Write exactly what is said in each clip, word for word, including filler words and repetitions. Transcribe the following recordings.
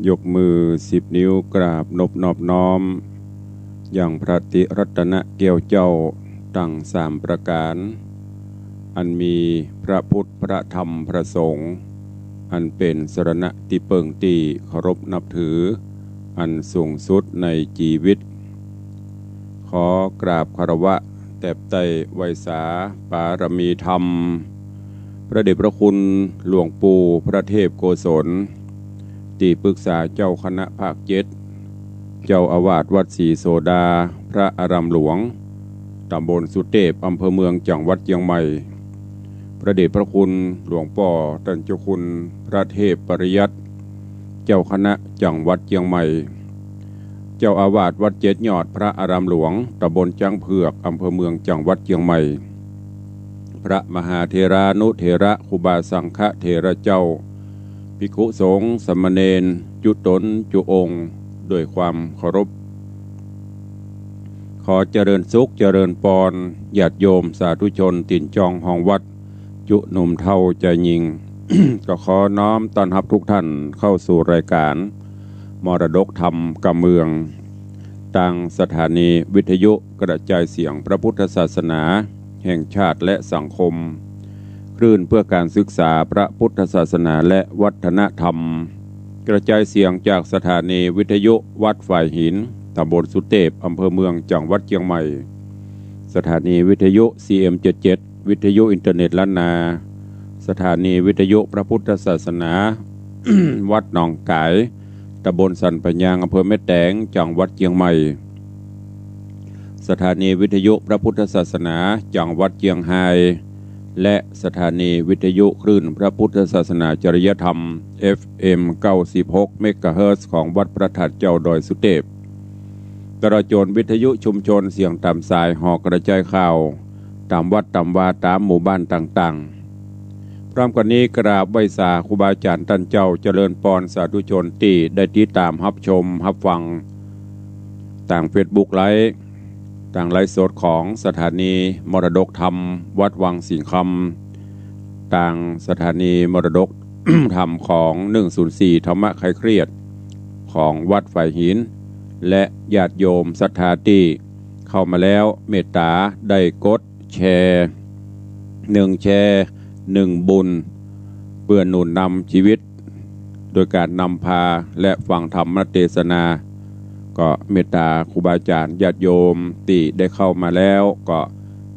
ยกมือสิบนิ้วกราบนบนอบน้อม ยังพระติรัตนแก้วเจ้าตังสามประก๋าน อันมีพระพุทธ พระธรรม พระสงฆ์ อันเป๋นสรณะตี้เปิ้งตี้เคารพนับถือ อันสูงสุดในจีวิต ขอกราบคารวะแตบไต้ไหว้สาปารมีธรรม พระเดชพระคุณหลวงปู่พระเทพโกศล ตี้ปรึกษาเจ้าคณะภาคเจ็ด เจ้าอาวาสวัดศรีโสดา พระอารามหลวง ตำบลสุเตพ อำเภอเมือง จังหวัดเจียงใหม่ พระเดชพระคุณหลวงป้อต้านเจ้าคุณพระเทพปริยัติ เจ้าคณะจังหวัดเจียงใหม่ เจ้าอาวาสวัดเจ็ดยอด พระอารามหลวง ตำบลจ๊างเผือก อำเภอเมือง จังหวัดเจียงใหม่ พระมหาเถรานุเถระ ครูบาสังฆเถระเจ้า ภิกขุสงฆ์ สามเณร จุ๊ต๋นจุ๊องค์ ด้วยความเคารพ ขอเจริญสุขเจริญปอน ญาติโยมสาธุชนตี๋นจองฮองวัด จุหนุ่มเฒ่าจายญิง ก็ขอน้อมต้อนฮับทุกท่านเข้าสู่รายการมรดกธรรมกำเมือง ตางสถานีวิทยุกระจายเสียงพระพุทธศาสนาแห่งชาติและสังคม คลื่นเพื่อการศึกษาพระพุทธศาสนาและวัฒนธรรม กระจายเสียงจากสถานีวิทยุวัดฝายหิน ตำบลสุเตพ อำเภอเมือง จังหวัดเจียงใหม่ สถานีวิทยุ ซีเอ็มเจ็ดเจ็ด วิทยุอินเทอร์เน็ตล้านนา สถานีวิทยุพระพุทธศาสนา วัดหนองก๋าย ตำบลสันป่ายาง อำเภอแม่แตง จังหวัดเจียงใหม่ สถานีวิทยุพระพุทธศาสนา จังหวัดเจียงฮาย และสถานีวิทยุคลื่นพระพุทธศาสนาจริยธรรม เอฟเอ็ม เก้าสิบหก เมกะเฮิรตซ์ ของวัดพระธาตุเจ้าดอยสุเตพ ตลอดจ๋นวิทยุชุมชนเสียงต๋ามสายหอกระจายข่าว ต๋ามวัดต๋ามวา ต๋ามหมู่บ้านต่างๆ พร้อมกั๋นนี้กราบไหว้สาครูบาอาจ๋ารย์ต้านเจ้า เจริญปอนสาธุชนตี้ได้ติดต๋ามฮับชมฮับฟัง ตางเฟซบุ๊กไลฟ์ ตางไลฟ์สดของสถานีมรดกธรรมวัดวังสิงห์คำ ตางสถานีมรดกธรรมของ หนึ่งศูนย์สี่ ธรรมะคลายเครียด ของวัดฝายหิน และญาติโยมศรัทธาตี้เข้ามาแล้วเมตต๋าได้กดแชร์ หนึ่งแชร์ หนึ่งบุญ เพื่อหนุนนำชีวิต โดยก๋านนำพาและฟังธรรมเตสนา ก็เมตต๋าครูบาอาจ๋ารย์ญาติโยมตี้ได้เข้ามาแล้วก็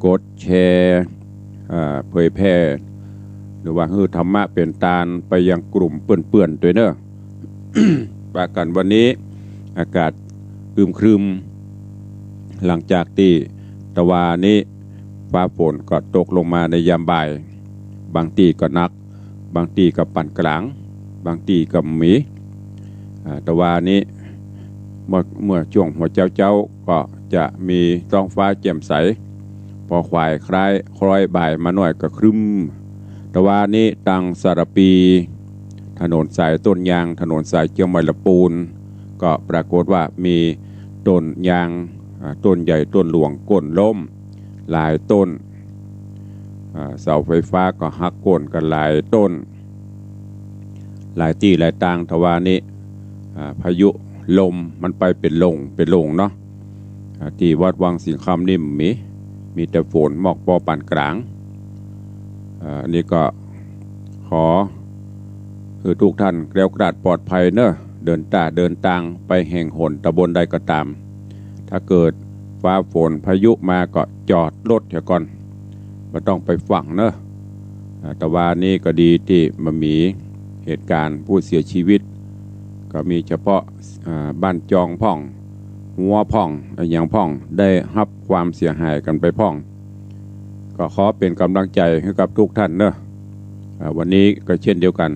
กดแชร์ เอ่อ เผยแผ่ หรือว่าหื้อธรรมะเป๋นตานไปยังกลุ่มเปื้อนๆ ตวยเน่อ ว่ากั๋นวันนี้อากาศอึมครึม หลังจากตี้ตะวานี้ฟ้าฝนก็ตกลงมาในยามบ่าย บางตี้ก็หนัก บางตี้ก็ปานก๋าง บางตี้ก็มี อ่า ตะวานี้เมื่อ เมื่อช่วงหัวเจ๊าๆ ก็จะมีท้องฟ้าแจ่มใส ปอขวายคล้ายคล้อยบ่ายมาหน้อยก็ครึ้ม ตะวานี้ตางสารภี ถนนสายต้นยาง ถนนสายเจียงใหม่ลำปูน ก็ปรากฏว่ามีต้นยาง อ่า ต้นใหญ่ต้นหลวงโค่นล้มหลายต้น อ่า เสาไฟฟ้าก็หักโค่นกั๋นหลายต้น หลายตี้หลายตาง ตะวานี้ อ่า พายุลมมันไปเป๋นหล่งเป๋นหล่งเนาะ อ่า ตี้วัดวังสิงห์คำนี่บ่มี มีแต่ฝนหมอกปอปานก๋าง อ่า อันนี้ก็ขอหื้อทุกท่านแคล้วคลาดปลอดภัยเน่อ เดินต้าเดินตางไปแห่งหนต๋ำบลใดก็ต๋าม ถ้าเกิดฟ้าฝนพายุมาก็จอดรถเหียก่อน บ่ต้องไปฟั่งเน่อ อ่า ตะวานี้ก็ดีตี้บ่มีเหตุก๋ารณ์ผู้เสียชีวิต ก็มีเฉพาะ อ่า บ้านจองพ่อง ฮั้วพ่อง อะหยังพ่อง ได้ฮับความเสียหายกั๋นไปพ่อง ก็ขอเป๋นก๋ำลังใจ๋หื้อกับทุกท่านเน่อ อ่า วันนี้ก็เช่นเดียวกั๋น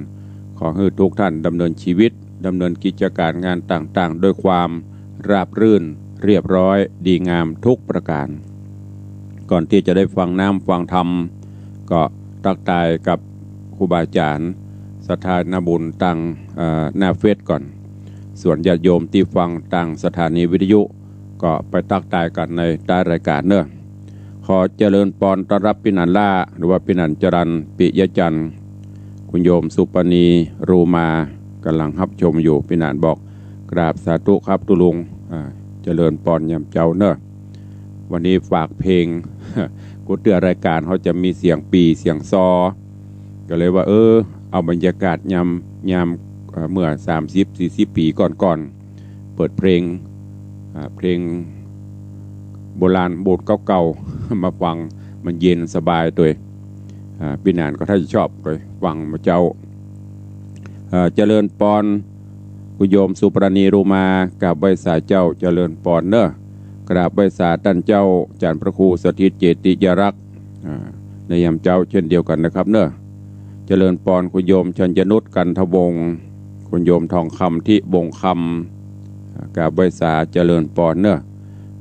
ขอหื้อทุกท่านดำเนินชีวิต ดำเนินกิจก๋ารงานต่างๆ ด้วยความราบรื่น เรียบร้อย ดีงามทุกประก๋าน ก่อนตี้จะได้ฟังน้ำฟังธรรม ก็ตั๊กตายกับครูบาอาจ๋ารย์ ศรัทธานาบุญตาง เอ่อ หน้าเฟซก่อน ส่วนญาติโยมตี้ฟังตางสถานีวิทยุ ก็ไปตั๊กตายกั๋นในต๊ายรายก๋านเน่อ ขอเจริญปอนต้อนฮับปี้หนานล้า หรือว่าปี้หนานจรัญ ปิยะจันทร์ คุณโยมสุปณี รูมา กำลังฮับชมอยู่ ปี้หนานบอก กราบสาธุครับตุ๊ลุง อ่า เจริญปอนยามเจ๊าเน่อ วันนี้ฝากเพลง กูเตื้อรายก๋านเฮาจะมีเสียงปี่เสียงซอ ก็เลยว่า เออ เอาบรรยากาศยาม ยาม เอ่อ เมื่อสามสิบสี่สิบปี๋ก่อนๆ เปิดเพลง อ่า เพลงโบราณโบสถ์เก่าๆ มาฟัง มันเย็นสบายตวย อ่า ปี้หนานก็ถ้าจะชอบตวย ฟังมาเจ๊า อ่า เจริญปอน คุณโยมสุปราณี รุมา กราบไหว้สาเจ้า เจริญปอนเน่อ กราบไหว้สาต้านเจ้า จารย์พระครูสถิตเจติยรักษ์ อ่า ในยามเจ๊าเช่นเดียวกันนะครับเน่อ เจริญปอน คุณโยมชัญญนุช กันทวงศ์ คุณโยมทองคำ ทิวงศ์คำ อ่า กราบไหว้สา เจริญปอนเน่อ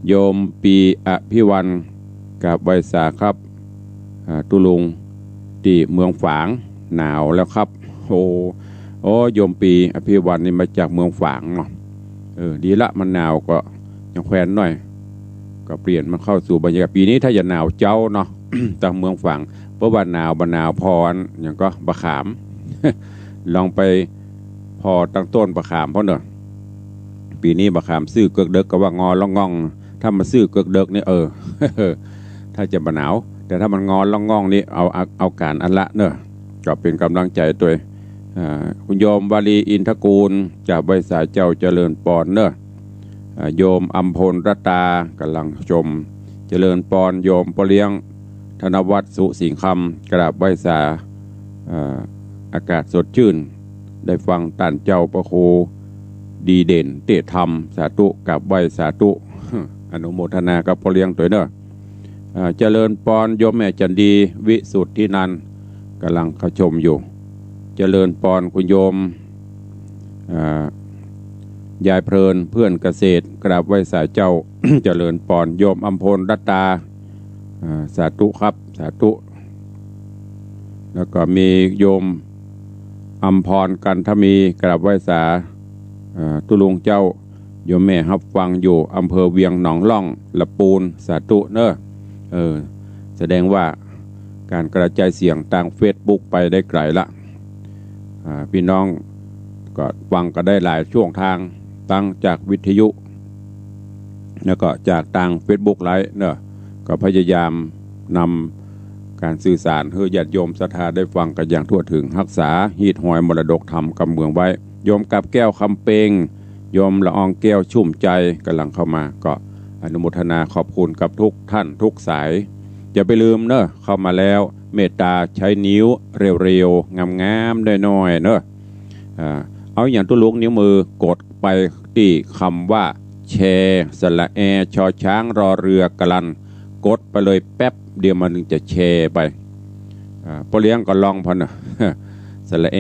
โยมปีอภิวัน กราบไหว้สาครับ อ่า ตุ๊ลุง ตี้เมืองฝาง หนาวแล้วครับ โอ้ โอ้ โยมปีอภิวันนี่มาจากเมืองฝางเนาะ เออ ดีละ มันหนาวก็ยังแควนหน่อย ก็เปลี่ยนมาเข้าสู่บรรยากาศ ปี๋นี้ถ้าจะหนาวเจ๊าเนาะ ตางเมืองฝาง เพราะว่าหนาวบ่หนาวผ่ออันหยังก็บ่าขาม ลองไปผ่อตางต้นบ่าขามพ่อเน่อ ปี๋นี้บ่าขามซื่อเกือกเดิกก็ว่างอละง่อง ถ้ามันซื่อเกือกเดิกนี่ เออ ถ้าจะบ่หนาว แต่ถ้ามันงอละง่องนี่ เอา เอา เอาก๋านอันละเน่อ ก็เป๋นก๋ำลังใจ๋ตวย อ่า คุณโยมวาลี อินทกูล กราบไหว้สาเจ้า เจริญปอนเน่อ อ่า โยมอำพลรัตตา ก่ำลังชม เจริญปอน โยมป้อเลี้ยง ธนวัฒน์ สุสิงห์คำ กราบไหว้สา อ่า อากาศสดชื่น ได้ฟังต้านเจ้าพระครูดีเด่นเตธรรม สาธุ กราบไหว้สาธุ อนุโมทนากับป้อเลี้ยงตวยเน่อ อ่า เจริญปอน โยมแม่จันดี วิสุทธินันท์ ก่ำลังเข้าชมอยู่ เจริญปอน คุณโยม อ่า ยายเพลิน เพื่อนเกษตร กราบไหว้สาเจ้า เจริญปอน โยมอำพลรัตตา อ่า สาธุครับ สาธุ แล้วก็มีโยมอำพร กันทมี กราบไหว้สา อ่า ตุ๊ลุงเจ้า โยมแม่ฮับฟังอยู่ อำเภอเวียงหนองล่อง ละปูน สาธุเน่อ เออ แสดงว่าก๋านกระจายเสียงตางเฟซบุ๊กไปได้ไก๋ละ อ่า ปี้น้องก็ฟังกั๋นได้หลายช่องทาง ตังจากวิทยุ แล้วก็จากตางเฟซบุ๊กไลฟ์เน่อ ก็พยายามนำก๋านสื่อสารหื้อญาติโยมศรัทธาได้ฟังกั๋นอย่างทั่วถึง ฮักษาฮีตฮอยมรดกธรรมกำเมืองไว้ โยมกาบแก้ว คำเปง โยมละอองแก้ว ชุ่มใจ๋ ก่ำลังเข้ามา ก็อนุโมทนาขอบคุณกับทุกท่านทุกสาย อย่าไปลืมเน่อ เข้ามาแล้วเมตตาใจ๊นิ้วเรียวๆ งามๆ น้อยๆ เน่อ อ่า เอาอะหยังตุ๊ลุง นิ้วมือกดไปตี้กำว่าแชร์ สระแอ ชอช้าง รอเรือ กะลัน กดไปเลยแป๊บเดียวมันจะแชร์ไป อ่า ป้อเลี้ยงก็ลองพ่องเน่อ สระแอ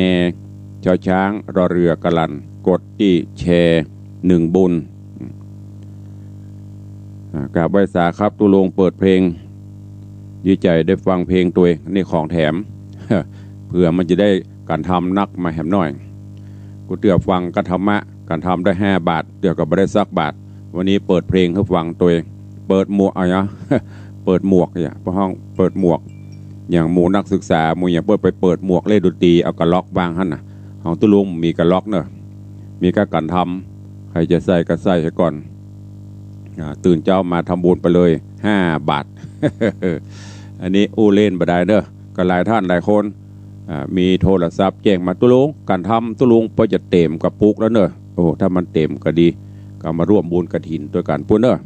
ชอช้าง รอเรือ กะลัน กดตี้แชร์ นึ่งบุญ อ่า กราบไหว้สาครับตุ๊ลุง เปิดเพลง ดีใจ๋ได้ฟังเพลงตวย นี่ของแถม เผื่อมันจะได้ก๋านทำนักมาแหมหน้อย กูเตื้อฟังก็ธรรมะ ก๋านทำได้ห้าบาท เตื้อก็บ่ได้สักบาท วันนี้เปิดเพลงหื้อฟังตวย เปิดหมวก เอาเนาะ เปิดหมวกเนี่ย เพราะฮ้องเปิดหมวก อย่างหมู่นักศึกษา หมู่หยังเปิ้นไปเปิดหมวกเล่นดนตรี เอากะล็อกวางหั้นน่ะ ของตุ๊ลุงมีกะล็อกเน่อ มีก้าก๋านทำ ใผจะใส่ก็ใส่เหียก่อน อ่า ตื่นเจ๊ามาทำบุญไปเลย ห้าบาท อันนี้อู้เล่นบ่ดายเน่อ ก็หลายท่านหลายคน อ่า มีโทรศัพท์แจ้งมา ตุ๊ลุง ก๋านทำตุ๊ลุงเปิ้นจะเต๋มกระปุกแล้วเน่อ โอ้ ถ้ามันเต๋มก็ดี ก็มาร่วมบุญกฐินตวยกั๋นปู้นเน่อ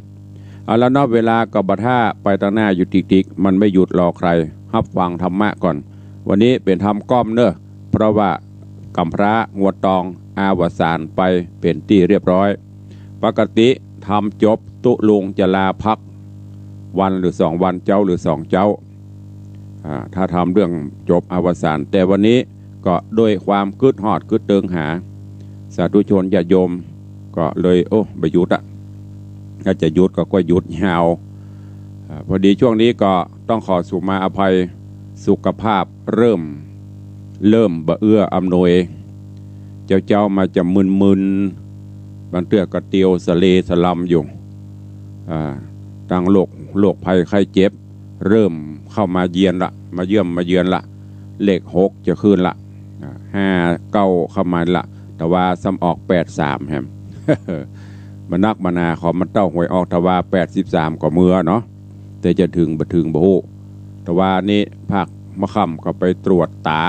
เอาละเนาะ เวลาก็บ่ถ้า ไปตางหน้าอยู่ติ๊กๆ มันไม่หยุดรอใคร ฮับฟังธรรมะก่อน วันนี้เป๋นธรรมก้อมเน่อ เพราะว่ากำพร้างวดตองอวสานไปเป๋นตี้เรียบร้อย ปกติธรรมจบตุ๊ลุงจะลาพักวันหรือสองวัน เจ๊าหรือสองเจ๊า อ่า ถ้าธรรมเรื่องจบอวสาน แต่วันนี้ก็ด้วยความกึ๊ดฮอดกึ๊ดเติงหา สาธุชนญาติโยม ก็เลย โอ้ บ่หยุดอะ ถ้าจะหยุดก็ ก็หยุดยาว อ่า พอดีช่วงนี้ก็ต้องขอสุมาอภัย สุขภาพเริ่ม เริ่มบ่เอื้ออำนวย เจ๊าๆ มาจะมึนๆ บางเตื้อก็เตียวสะเลสะลำอยู่ อ่า ตางโรค โรคภัยไข้เจ็บ เริ่มเข้ามาเยียนละ มาเยี่ยมมาเยือนละ เลขหกจะขึ้นละ อ่า ห้า เก้า เข้ามาละ แต่ว่าซ้ำออกแปดสามแหม บ่นักบ่หนา ขอมันเต้าหวยออก แต่ว่าแปดสิบสามก็เมือเนาะ แต่จะเถิงบ่เถิงบ่ฮู้ แต่ว่านี่ภาคเมื่อค่ำก็ไปตรวจต๋า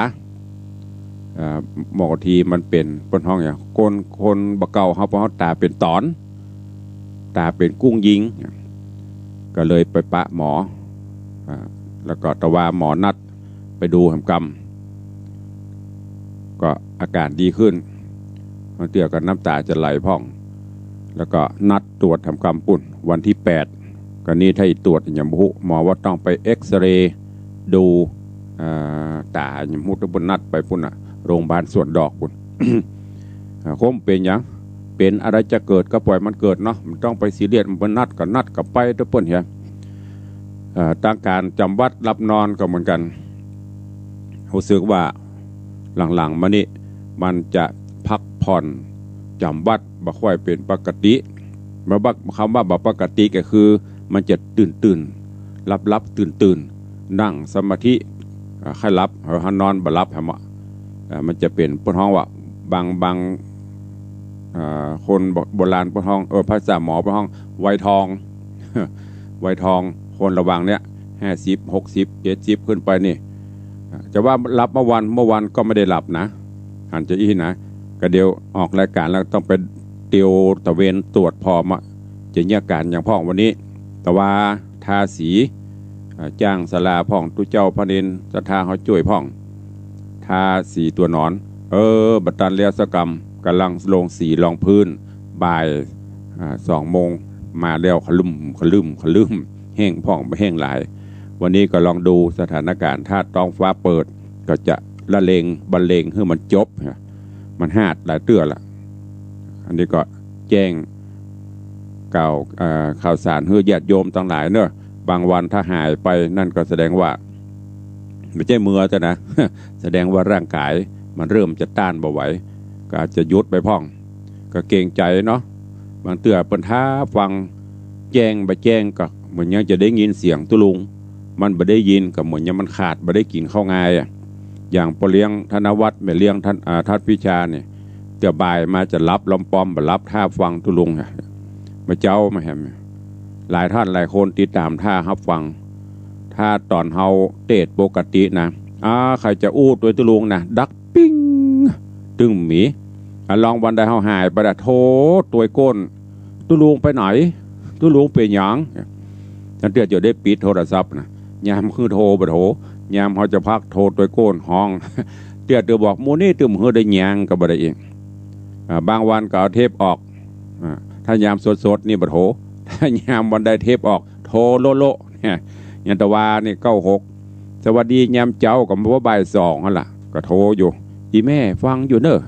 อ่า หมอทีมันเป๋น เปิ้นฮ้องหยัง คน คนบ่าเก่าเฮา เปิ้นฮ้องต๋าเป๋นต๋อน ต๋าเป๋นกุ้งยิง ก็เลยไปปะหมอ อ่า แล้วก็แต่ว่าหมอนัดไปดูแหมกำ ก็อาการดีขึ้น บางเตื้อก็น้ำต๋าจะไหลพ่อง แล้วก็นัดตรวจแหมกำปุ้น วันตี้แปด ก็นี่ถ้าอีตรวจหยังบ่ฮู้ หมอว่าต้องไปเอ็กซเรย์ดู อ่า ต๋าหยังบ่ฮู้ แต่ปุ้นนัดไปปุ้นน่ะ โรงพยาบาลสวนดอกปุ้น อ่า คงเป๋นหยัง เป๋นอะไรจะเกิดก็ปล่อยมันเกิดเนาะ บ่ต้องไปซีเรียส มันนัดก็นัดก็ไปเต๊อะเปิ้นเหีย เอ่อ ตางก๋านจ๋ำวัดหลับนอนก็เหมือนกั๋น ฮู้สึกว่าหลังๆ มานี่มันจะพักผ่อนจ๋ำวัดบ่ค่อยเป๋นปกติ บ่ บ่ กำว่าบ่ปกติก็คือมันจะตื่นๆ หลับๆ ตื่นๆ นั่งสมาธิ อ่า ใค่หลับ เฮา เฮานอนบ่หลับแหม อ่า มันจะเป๋น เปิ้นฮ้องว่า บาง บาง อ่า คนโบ โบราณเปิ้นฮ้อง เออ ภาษาหมอเปิ้นฮ้อง วัยทอง วัยทอง คนระหว่างเนี้ย ห้าสิบ หกสิบ เจ็ดสิบ ขึ้นไปนี่ อ่า จะว่าหลับเมื่อวัน เมื่อวันก็ไม่ได้หลับนะ หันจะอี้นะ ก็เดี๋ยวออกรายก๋านแล้วต้องไปเตียวตระเวนตรวจผ่อมอะ จะมีอาก๋านหยังพ่องวันนี้ แต่ว่าทาสี อ่า จ้างศาลาพ่อง ตุ๊เจ้าพระเณรศรัทธาเฮาจ้วยพ่อง ทาสีตั๋วนอน เออ บ่ตันแล้วสักกำ ก่ำลังลงสีรองพื้น บ่าย อ่า สองโมง มาแล้ว คะลึ่ม คะลึ่ม คะลึ่ม แห้งพ่องบ่แห้งหลาย วันนี้ก็ลองดูสถานก๋าน ถ้าต๊องฟ้าเปิด ก็จะละเลงบรรเลงหื้อมันจบ มันฮาดหลายเตื้อละ อันนี้ก็แจ้ง กล่าว เอ่อ ข่าวสารหื้อญาติโยมตังหลายเนาะ บางวันถ้าหายไปนั่นก็แสดงว่า บ่ใจ้เมือเต๊อะนะ แสดงว่าร่างก๋ายมันเริ่มจะต้านบ่ไหว ก็อาจจะหยุดไปพ่อง ก็เกรงใจ๋เนาะ บางเตื้อเปิ้นถ้าฟังแจ้งบ่แจ้งก็เหมือนยังจะได้ยินเสียงตุ๊ลุง มันบ่ได้ยินก็เหมือนยังมันขาด บ่ได้กิ๋นข้าวงายอะ อย่างป้อเลี้ยงธนวัฒน์ แม่เลี้ยงท่าน อ่า ทัดพิชานี่ เตื้อบ่ายมาจะหลับล้อมป้อม บ่หลับ ถ้าฟังตุ๊ลุงอะ บ่าเจ๊ามาแหม หลายต้านหลายคนติดต๋ามถ้าฮับฟัง ถ้าต๋อนเฮาเตสน์ปกตินะ อ่า ใค่จะอู้ตวยตุ๊ลุงนะ ดังปิ๊ง ตึงมี อ่ะ ลองวันใดเฮาหายไปละ โทรตวยโก้น ตุ๊ลุงไปไหน ตุ๊ลุงเป๋นหยัง จั่งเตื้อจะได้ปิดโทรศัพท์นะ ยามหื้อโทรบ่โทร ยามเฮาจะพักโทรตวยโก้นฮ้อง เตื้อเตื้อบอกหมู่นี้ตึงหื้อได้หยังก็บ่ได้อีก อ่า บางวันก็เอาเทปออก อ่า ถ้ายามสดๆ นี่บ่โทร ถ้ายามวันใดเทปออก โทรโละๆ เนี่ย อย่างตะวานี่ เก้าหก สวัสดียามเจ๊าก็บ่าบ่ายสองหั้นละ ก็โทรอยู่ อี่แม่ฟังอยู่เน่อ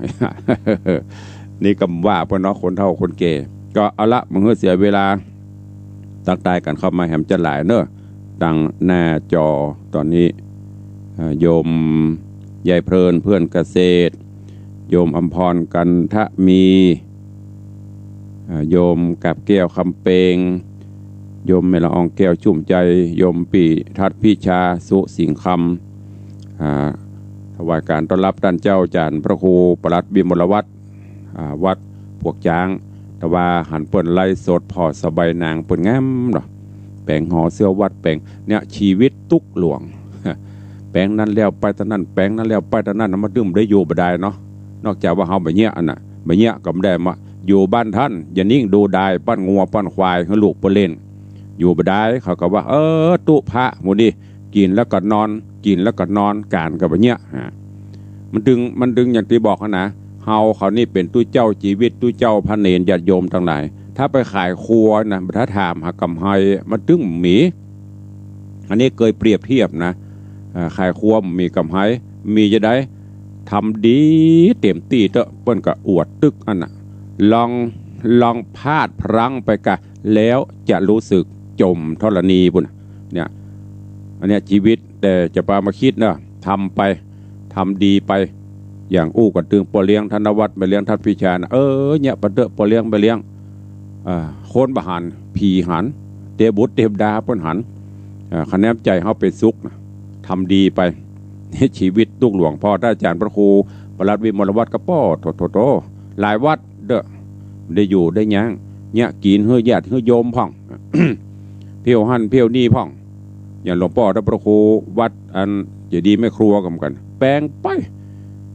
นี่ก็ว่าเปิ้นเนาะ คนเฒ่าคนแก่ ก็เอาละ บ่หื้อเสียเวลา ตั๊กตายกั๋นเข้ามาแหมจะหลายเน่อ ตางหน้าจอต๋อนนี้ เอ่อ โยมยายเพลิน เพื่อนเกษตร โยมอำพร กันทะมี อ่า โยมกาบแก้ว คำเปง โยมแม่ละอองแก้ว ชุ่มใจ โยมปี้ทัดพิชา สุสิงห์คำ อ่า ถวายก๋านต้อนฮับต้านเจ้า อาจ๋ารย์พระครูปลัดวิมลวัฒน์ อ่า วัดปวกจ๊าง ตะวาหันเปิ้นไลฟ์สดผ่อสะใบ๋นางเปิ้นงามเนาะ แป๋งหอเสื้อวัด แป๋ง เนี่ย ชีวิตตุ๊กหลวง แป๋งนั้นแล้วไปตางนั้น แป๋งนั้นแล้วไปตางนั้น มันตึงได้อยู่บ่ได้เนาะ นอกจากว่าเฮาบ่เยียะอันน่ะ บ่เยียะก็บ่ได้มา อยู่บ้านต้าน อย่านิ่งดูดาย ป้อนงัวป้อนควายหื้อลูกเปิ้นเล่น อยู่บ่ได้ เขาก็ว่า เออ ตุ๊พระหมู่นี้ กิ๋นแล้วก็นอน กิ๋นแล้วก็นอน ก๋านก็บ่เยียะ ฮะ มันตึง มันตึงอย่างตี้บอกหั้นนะ เฮาเขานี่เป๋นตุ๊เจ้าจีวิต ตุ๊เจ้าพระเณรญาติโยมตังหลาย ถ้าไปขายครัวนะ ถ้าถามหากำไร มันตึงบ่มี อันนี้เกยเปรียบเทียบนะ เอ่อ ขายครัวบ่มีกำไร มีจะได้ ทำดีเต๋มตี้เต๊อะ เปิ้นก็อวดตึกอันน่ะ ลอง ลองพลาดพลั้งไปกะ แล้วจะรู้สึกจมธรณีปุ้นน่ะ เนี่ย อันเนี้ยจีวิต แต่จะปามาคิดเนาะ ทำไป ทำดีไป อย่างอู้กั๋นตึงป้อเลี้ยงธนวัฒน์ แม่เลี้ยงทัดพิชานะ เออ เยียะไปเต๊อะ ป้อเลี้ยง แม่เลี้ยง อ่า คนบ่หัน ผีหัน เตวบุตรเตวดาเปิ้นหัน อ่า คะแนนใจ๋เฮาเป๋นสุขนะ ทำดีไป นี่จีวิตตุ๊กหลวง ผ่อต้านอาจ๋ารย์พระครู พระรัตน์วิมลวัฒน์ก็ป้อ โถ โถ โถ หลายวัดเด้อ ได้อยู่ได้หยัง เยียะกิ๋นหื้อญาติหื้อโยมพ่อง เที่ยวหั้นเที่ยวนี่พ่อง อย่างหลวงป้อท่านพระครูวัดอันเจดีย์แม่ครัวก็เหมือนกั๋น แป๋งไป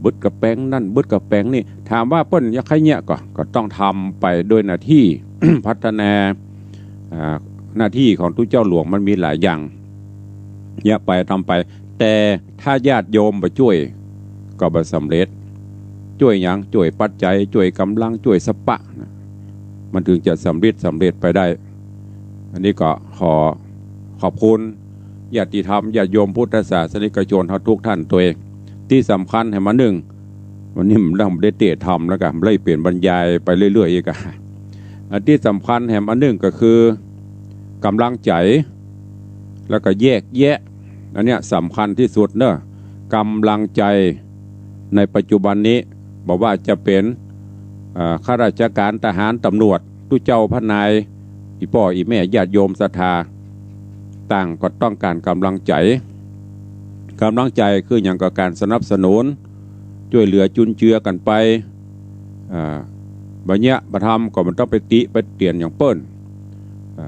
บึดกะแป๋งนั่น บึดกะแป๋งนี่ ถามว่าเปิ้นอยากใค่เยียะก่อ ก็ต้องทำไปด้วยหน้าตี้ พัฒนา อ่า หน้าตี้ของตุ๊เจ้าหลวงมันมีหลายอย่าง เยียะไปทำไป แต่ถ้าญาติโยมบ่จ้วย ก็บ่สำเร็จ จ้วยหยัง จ้วยปัจจัย จ้วยก๋ำลัง จ้วยสะปะนะ มันถึงจะสำเร็จ สำเร็จไปได้ อันนี้ก็ขอขอบคุณญาติธรรม ญาติโยมพุทธศาสนิกชนเฮาทุกท่านตวย ตี้สำคัญแหมอันนึ่ง วันนี้มันเริ่มได้เตะธรรมแล้วกะ มันเลยเปลี่ยนบรรยายไปเรื่อยๆ อีกอะ อันตี้สำคัญแหมอันนึ่งก็คือ ก๋ำลังใจ๋ แล้วก็แยกแยะ อันเนี้ยสำคัญตี้สุดเนาะ ก๋ำลังใจ๋ในปัจจุบันนี้ บ่ว่าจะเป๋น เอ่อ ข้าราชก๋าน ทหาร ตำรวจ ตุ๊เจ้าพระนาย อี่ป้ออี่แม่ ญาติโยมศรัทธา ต่างก็ต้องก๋านก๋ำลังใจ๋ ก๋ำลังใจ๋คือหยัง ก็ก๋านสนับสนุน จ้วยเหลือจุนเจือกั๋นไป อ่า บ่เยียะบ่ทำก็บ่ต้องไปติไปเตียนหยังเปิ้น อ่า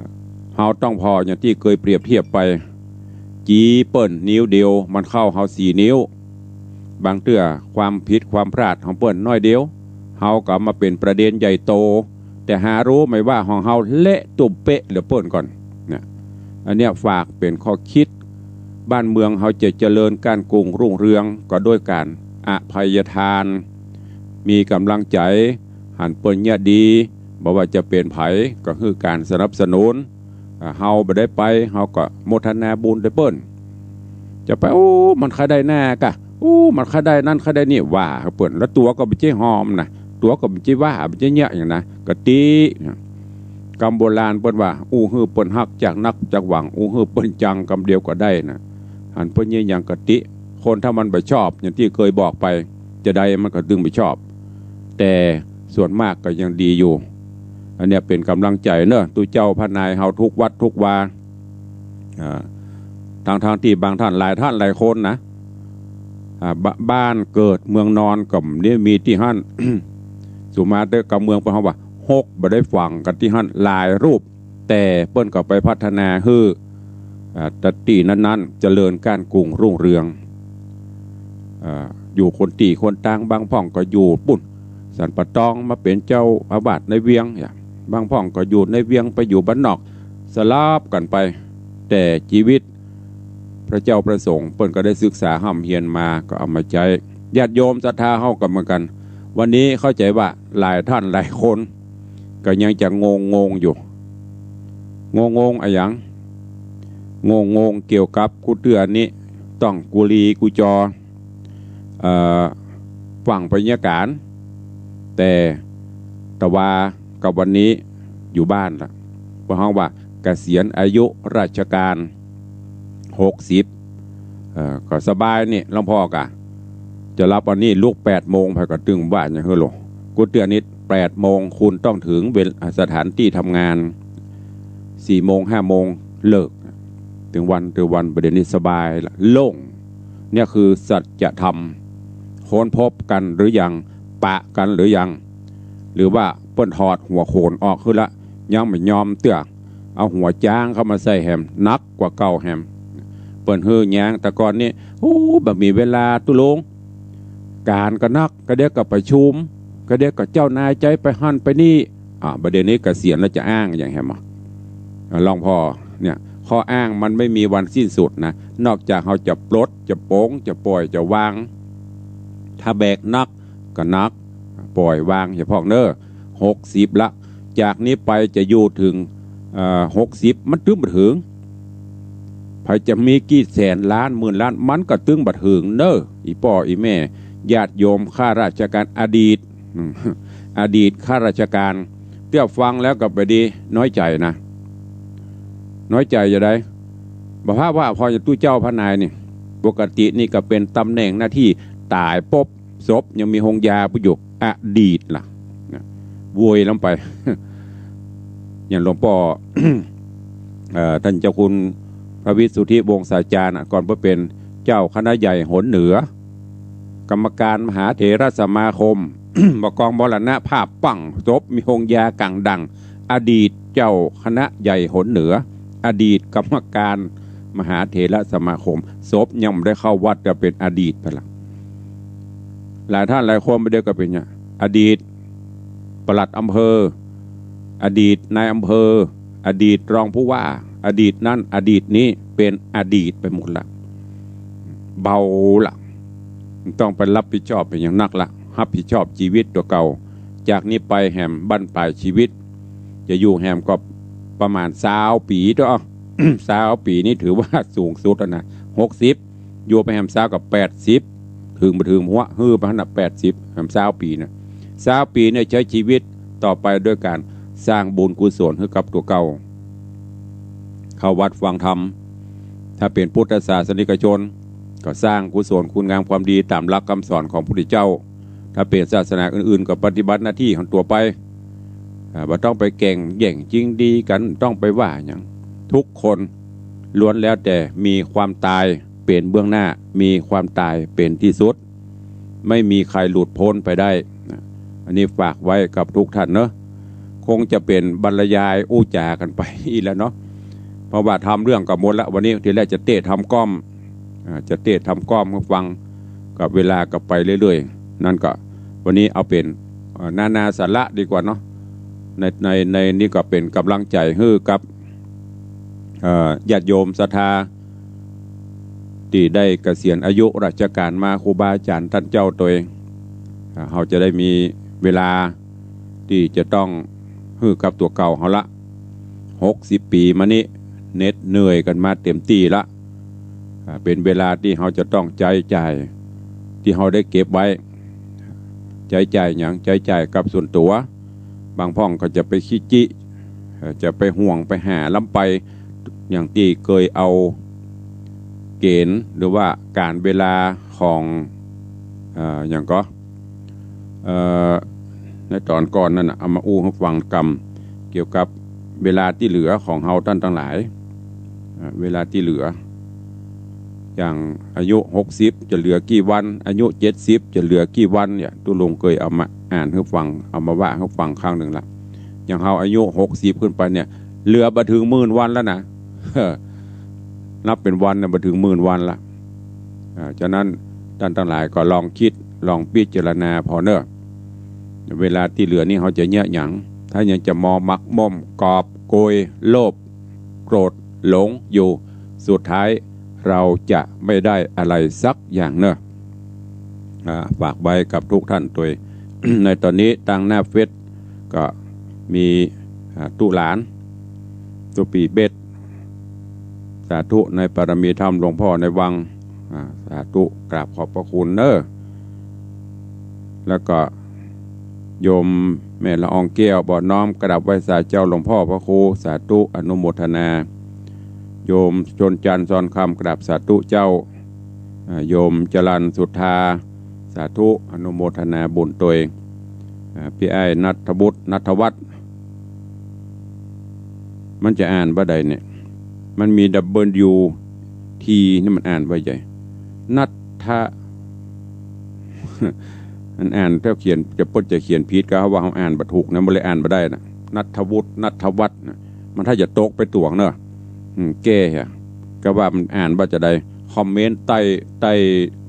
เฮาต้องผ่ออย่างตี้เกยเปรียบเทียบไป จีเปิ้นนิ้วเดียว มันเข้าเฮาสี่นิ้ว บางเตื้อความผิดความพลาดของเปิ้นน้อยเดียว เฮาก็เอามาเป๋นประเด็นใหญ่โต แต่หาฮู้ไหมว่าของเฮาเละตุ้มเป๊ะเหลือเปิ้นก่อนนะ อันเนี้ยฝากเป๋นข้อคิด บ้านเมืองเฮาจะเจริญก้านกุ้งรุ่งเรือง ก็ด้วยก๋านอภัยทาน มีก๋ำลังใจ๋ หันเปิ้นเยียะดี บ่ว่าจะเป๋นใผ ก็คือก๋านสนับสนุน อ่า เฮาบ่ได้ไป เฮาก็โมทนาบุญตวยเปิ้น จะไป โอ้ มันใค่ได้หน้ากะ โอ้ มันใค่ได้นั้นใค่ได้นี่ ว่าเปิ้น แล้วตั๋วก็บ่ใจ้หอมนะ ตั๋วก็บ่ใจ้ว่า บ่ใจ้เยียะหยังนะ ก็ติ กำโบราณเปิ้นว่า อู้หื้อเปิ้นฮักจากนักจากหวัง อู้หื้อเปิ้นจังกำเดียวก็ได้นะ หันเปิ้นเยียะหยังก็ติ คนถ้ามันบ่ชอบ อย่างตี้เกยบอกไป จะใดมันก็ตึงบ่ชอบ แต่ส่วนมากก็ยังดีอยู่ อันเนี้ยเป๋นก๋ำลังใจ๋เนาะ ตุ๊เจ้าพระนายเฮาทุกวัดทุกวา อ่า ทั้งๆ ตี้บางท่าน หลายท่านหลายคนนะ อ่า บ- บ้านเกิดเมืองนอนก็บ่ได้มีตี้หั้น สุมาเต๊อะ กำเมืองเปิ้นเฮาว่า ฮกบ่ได้ฝังกั๋นตี้หั้น หลายรูป แต่เปิ้นก็ไปพัฒนาหื้อ อ่า ตะตี้นั้นๆ เจริญก้านกุ้งรุ่งเรือง อ่า อยู่คนตี้คนตาง บางพ่องก็อยู่ปุ้น สันป่าตอง มาเป๋นเจ้าอาวาสในเวียง อย่าง บางพ่องก็อยู่ในเวียง ไปอยู่บ้านนอก สลับกั๋นไป แต่จีวิตพระเจ้าพระสงฆ์เปิ้นก็ได้ศึกษาฮ่ำเฮียนมา ก็เอามาใจ๊ ญาติโยมศรัทธาเฮาก็เหมือนกั๋น วันนี้เข้าใจ๋ว่าหลายท่านหลายคน ก็ยังจะงงๆ อยู่ งงๆ อะหยัง งงๆ เกี่ยวกับกู้เตื้อนี้ ต้องกู้ลีกู้จอ เอ่อ ฟั่งไปเยียะก๋าน แต่ ตะวากับวันนี้อยู่บ้านละ เพราะฮ้องว่าเกษียณอายุราชการ หกสิบ เอ่อ ก็สบายนี่ หลวงป้อกะ จะหลับวันนี้ลุกแปดโมง ใผก็ตึงว่าอย่างเฮ้อโล กู้เตื้อนี้แปดโมงคุณต้องถึงเวลา สถานตี้ทำงาน สี่โมง ห้าโมงเลิก ตึงวัน ตึงวัน บ่าเดี่ยวนี้สบายละ โล่ง เนี่ยคือสัจธรรม ค้นพบกั๋นหรือยัง ปะกั๋นหรือยัง หรือว่าเปิ้นถอดหัวโขนออกหื้อละ ยังบ่ยอมเตื้อ เอาหัวจ๊างเข้ามาใส่แหม หนักกว่าเก่าแหม เปิ้นหื้อแยง แต่ก่อนนี้ โอ้ บ่มีเวลาตุ๊ลุง ก๋านก็นัก กะเดี๋ยวก็ประชุม กะเดี๋ยวก็เจ้านายใจ๊ไปหั้นไปนี่ อ่า บ่าเดี่ยวนี้เกษียณแล้วจะอ้างอย่างแหม อ่ะ หลวงป้อ เนี่ย ข้ออ้างมันไม่มีวันสิ้นสุดนะ นอกจากเฮาจะปลด จะปลง จะป่อย จะวาง ถ้าแบกหนักก็หนัก ป่อยวาง อย่าพ่องเน้อ หกสิบละ จากนี้ไปจะอยู่ถึง เอ่อ หกสิบ มันตึงบ่เถิง ใผจะมีกี่แสนล้านหมื่นล้าน มันก็ตึงบ่เถิงเน้อ อี่ป้ออี่แม่ ญาติโยมข้าราชการอดีต อืม อดีตข้าราชการ เตื้อฟังแล้วก็บ่ดี น้อยใจ๋นะ น้อยใจ๋จะใด บ่าว่า ว่าพอจะตุ๊เจ้าพระนายนี่ ปกตินี่ก็เป๋นตำแหน่งหน้าตี้ ต๋ายปุ๊บ ศพยังมีโฮงยาปุ้นอยู่ อดีตละ นะ โวยลงไป อย่างหลวงป้อ เอ่อ ต้านเจ้าคุณพระวิสุทธิวงศาจารย์น่ะ ก่อนเปิ้นเป๋นเจ้าคณะใหญ่หนเหนือ กรรมการมหาเถรสมาคม บ่ากองมรณภาพปัง ศพมีโฮงยาก๋างดัง อดีตเจ้าคณะใหญ่หนเหนือ อดีตกรรมการมหาเถรสมาคม ศพยังบ่ได้เข้าวัดก็เป๋นอดีตไปละ หลายต้านหลายคนบ่าเดี่ยวก็เป๋นเนี่ย อดีตปลัดอำเภอ อดีตนายอำเภอ อดีตรองผู้ว่า อดีตนั้น อดีตนี้ เป๋นอดีตไปหมดละ เบาละ บ่ต้องไปรับผิดชอบอะหยังนักละ รับผิดชอบจีวิตตั๋วเก่า จากนี้ไปแหมบั้นปลายจีวิต จะอยู่แหมก็ประมาณซาวปี๋เต๊อะ ซาวปี๋นี่ถือว่าสูงสุดแล้วนะ หกสิบ อยู่ไปแหมซาวกับแปดสิบ เถิงบ่เถิงหั้ว หื้อไปหั้นน่ะ แปดสิบ แหมซาวปี๋นะ ซาวปี๋เนี่ยใจ๊จีวิตต่อไปโดยก๋านสร้างบุญกุศลหื้อกับตั๋วเก่า เข้าวัดฟังธรรม ถ้าเป๋นพุทธศาสนิกชน ก็สร้างกุศลคุณงามความดีต๋ามหลักกำสอนของพระพุทธเจ้า ถ้าเป๋นศาสนาอื่นๆ ก็ปฏิบัติหน้าตี้ของตั๋วไป อ่า บ่ต้องไปแก่งแย่งจิงดีกั๋น บ่ต้องไปว่าหยัง ทุกคนล้วนแล้วแต่มีความต๋ายเป๋นเบื้องหน้า มีความต๋ายเป๋นตี้สุด ไม่มีใครหลุดป๊นไปได้นะ อันนี้ฝากไว้กับทุกท่านเนาะ คงจะเป๋นบรรยายอู้จ๋ากั๋นไปอี้แหละเนาะ เพราะว่าทำเรื่องก็หมดละ วันนี้ทีแรกจะเต๊ทำก้อม อ่า จะเต๊ทำก้อมหื้อฟัง กับเวลาก็ไปเรื่อยๆ นั้นก็วันนี้เอาเป๋น เอ่อ นานาสาระดีกว่าเนาะ ใน ใน ในนี้ก็เป๋นก๋ำลังใจ๋หื้อกับ เอ่อ ญาติโยมศรัทธา ตี้ได้เกษียณอายุราชก๋านมา ครูบาอาจ๋ารย์ต้านเจ้าตวย อ่า เฮาจะได้มีเวลาตี้จะต้องหื้อกับตั๋วเก่าเฮาละ หกสิบปี๋มานี้ เหน็ดเหนื่อยกั๋นมาเต๋มตี้ละ อ่า เป๋นเวลาตี้เฮาจะต้องใจ๊จ่าย ตี้เฮาได้เก็บไว้ ใจ๊จ่ายหยัง ใจ๊จ่ายกับส่วนตั๋ว บางพ่องก็จะไปขี้จิ เอ่อ จะไปห่วงไปหาล้ำไป อย่างตี้เกยเอาเก๋ณฑ์ หรือว่าก๋าลเวลาของ เอ่อ หยังก่อ เอ่อ ในต๋อนก่อนนั้นน่ะ เอามาอู้หื้อฟังกำ เกี่ยวกับเวลาตี้เหลือของเฮาต้านตังหลาย เอ่อ เวลาตี้เหลือ อย่างอายุหกสิบจะเหลือกี่วัน อายุเจ็ดสิบจะเหลือกี่วันเนี่ย ตุ๊ลุงเกยเอามาอ่านหื้อฟัง เอามาว่าหื้อฟังครั้งนึ่งละ อย่างเฮาอายุหกสิบขึ้นไปเนี่ย เหลือบ่เถิงหมื่นวันแล้วนะ นับเป๋นวันเนี่ยบ่เถิงหมื่นวันละ อ่า ฉะนั้นต้านตังหลายก็ลองกึ๊ด ลองพิจารณาผ่อเน่อ เวลาตี้เหลือนี้เฮาจะเยียะหยัง ถ้ายังจะมัวหมกหม้มกอบโกย โลภ โกรธ หลงอยู่ สุดท้ายเราจะไม่ได้อะไรสักอย่างเน่อ อ่า ฝากไว้กับทุกท่านตวย ในต๋อนนี้ตางหน้าเฟซก็มี อ่า ตุ๊หลาน ตุ๊ปี๋เบส สาธุในปารมีธรรมหลวงพ่อในวัง อ่า สาธุ กราบขอบพระคุณเน่อ แล้วก็โยมแม่ละอองแก้ว บ่อน้อม กราบไหว้สาเจ้าหลวงพ่อพระครู สาธุ อนุโมทนา โยมชนจันทร์ ซอนคำ กราบสาธุเจ้า อ่า โยมจรัญสุธา สาธุ อนุโมทนาบุญตวย อ่า ปี้อ้ายณัฐวุฒิ ณัฐวัฒน์ มันจะอ่านบ่าใดเนี่ย มันมีดับเบิลยูที นี่มันอ่านบ่าใด ณัฐ มันอ่านถ้าเขียนจะเปิ้นจะเขียนผิดก็ว่าเฮาอ่านบ่ถูกนะ บ่เลยอ่านบ่ได้นะ ณัฐวุฒิ ณัฐวัฒน์นะ มันถ้าจะตกไปตวงเนาะ อืม แก้เหีย ก็ว่ามันอ่านบ่าจะใด คอมเมนต์ใต้ ใต้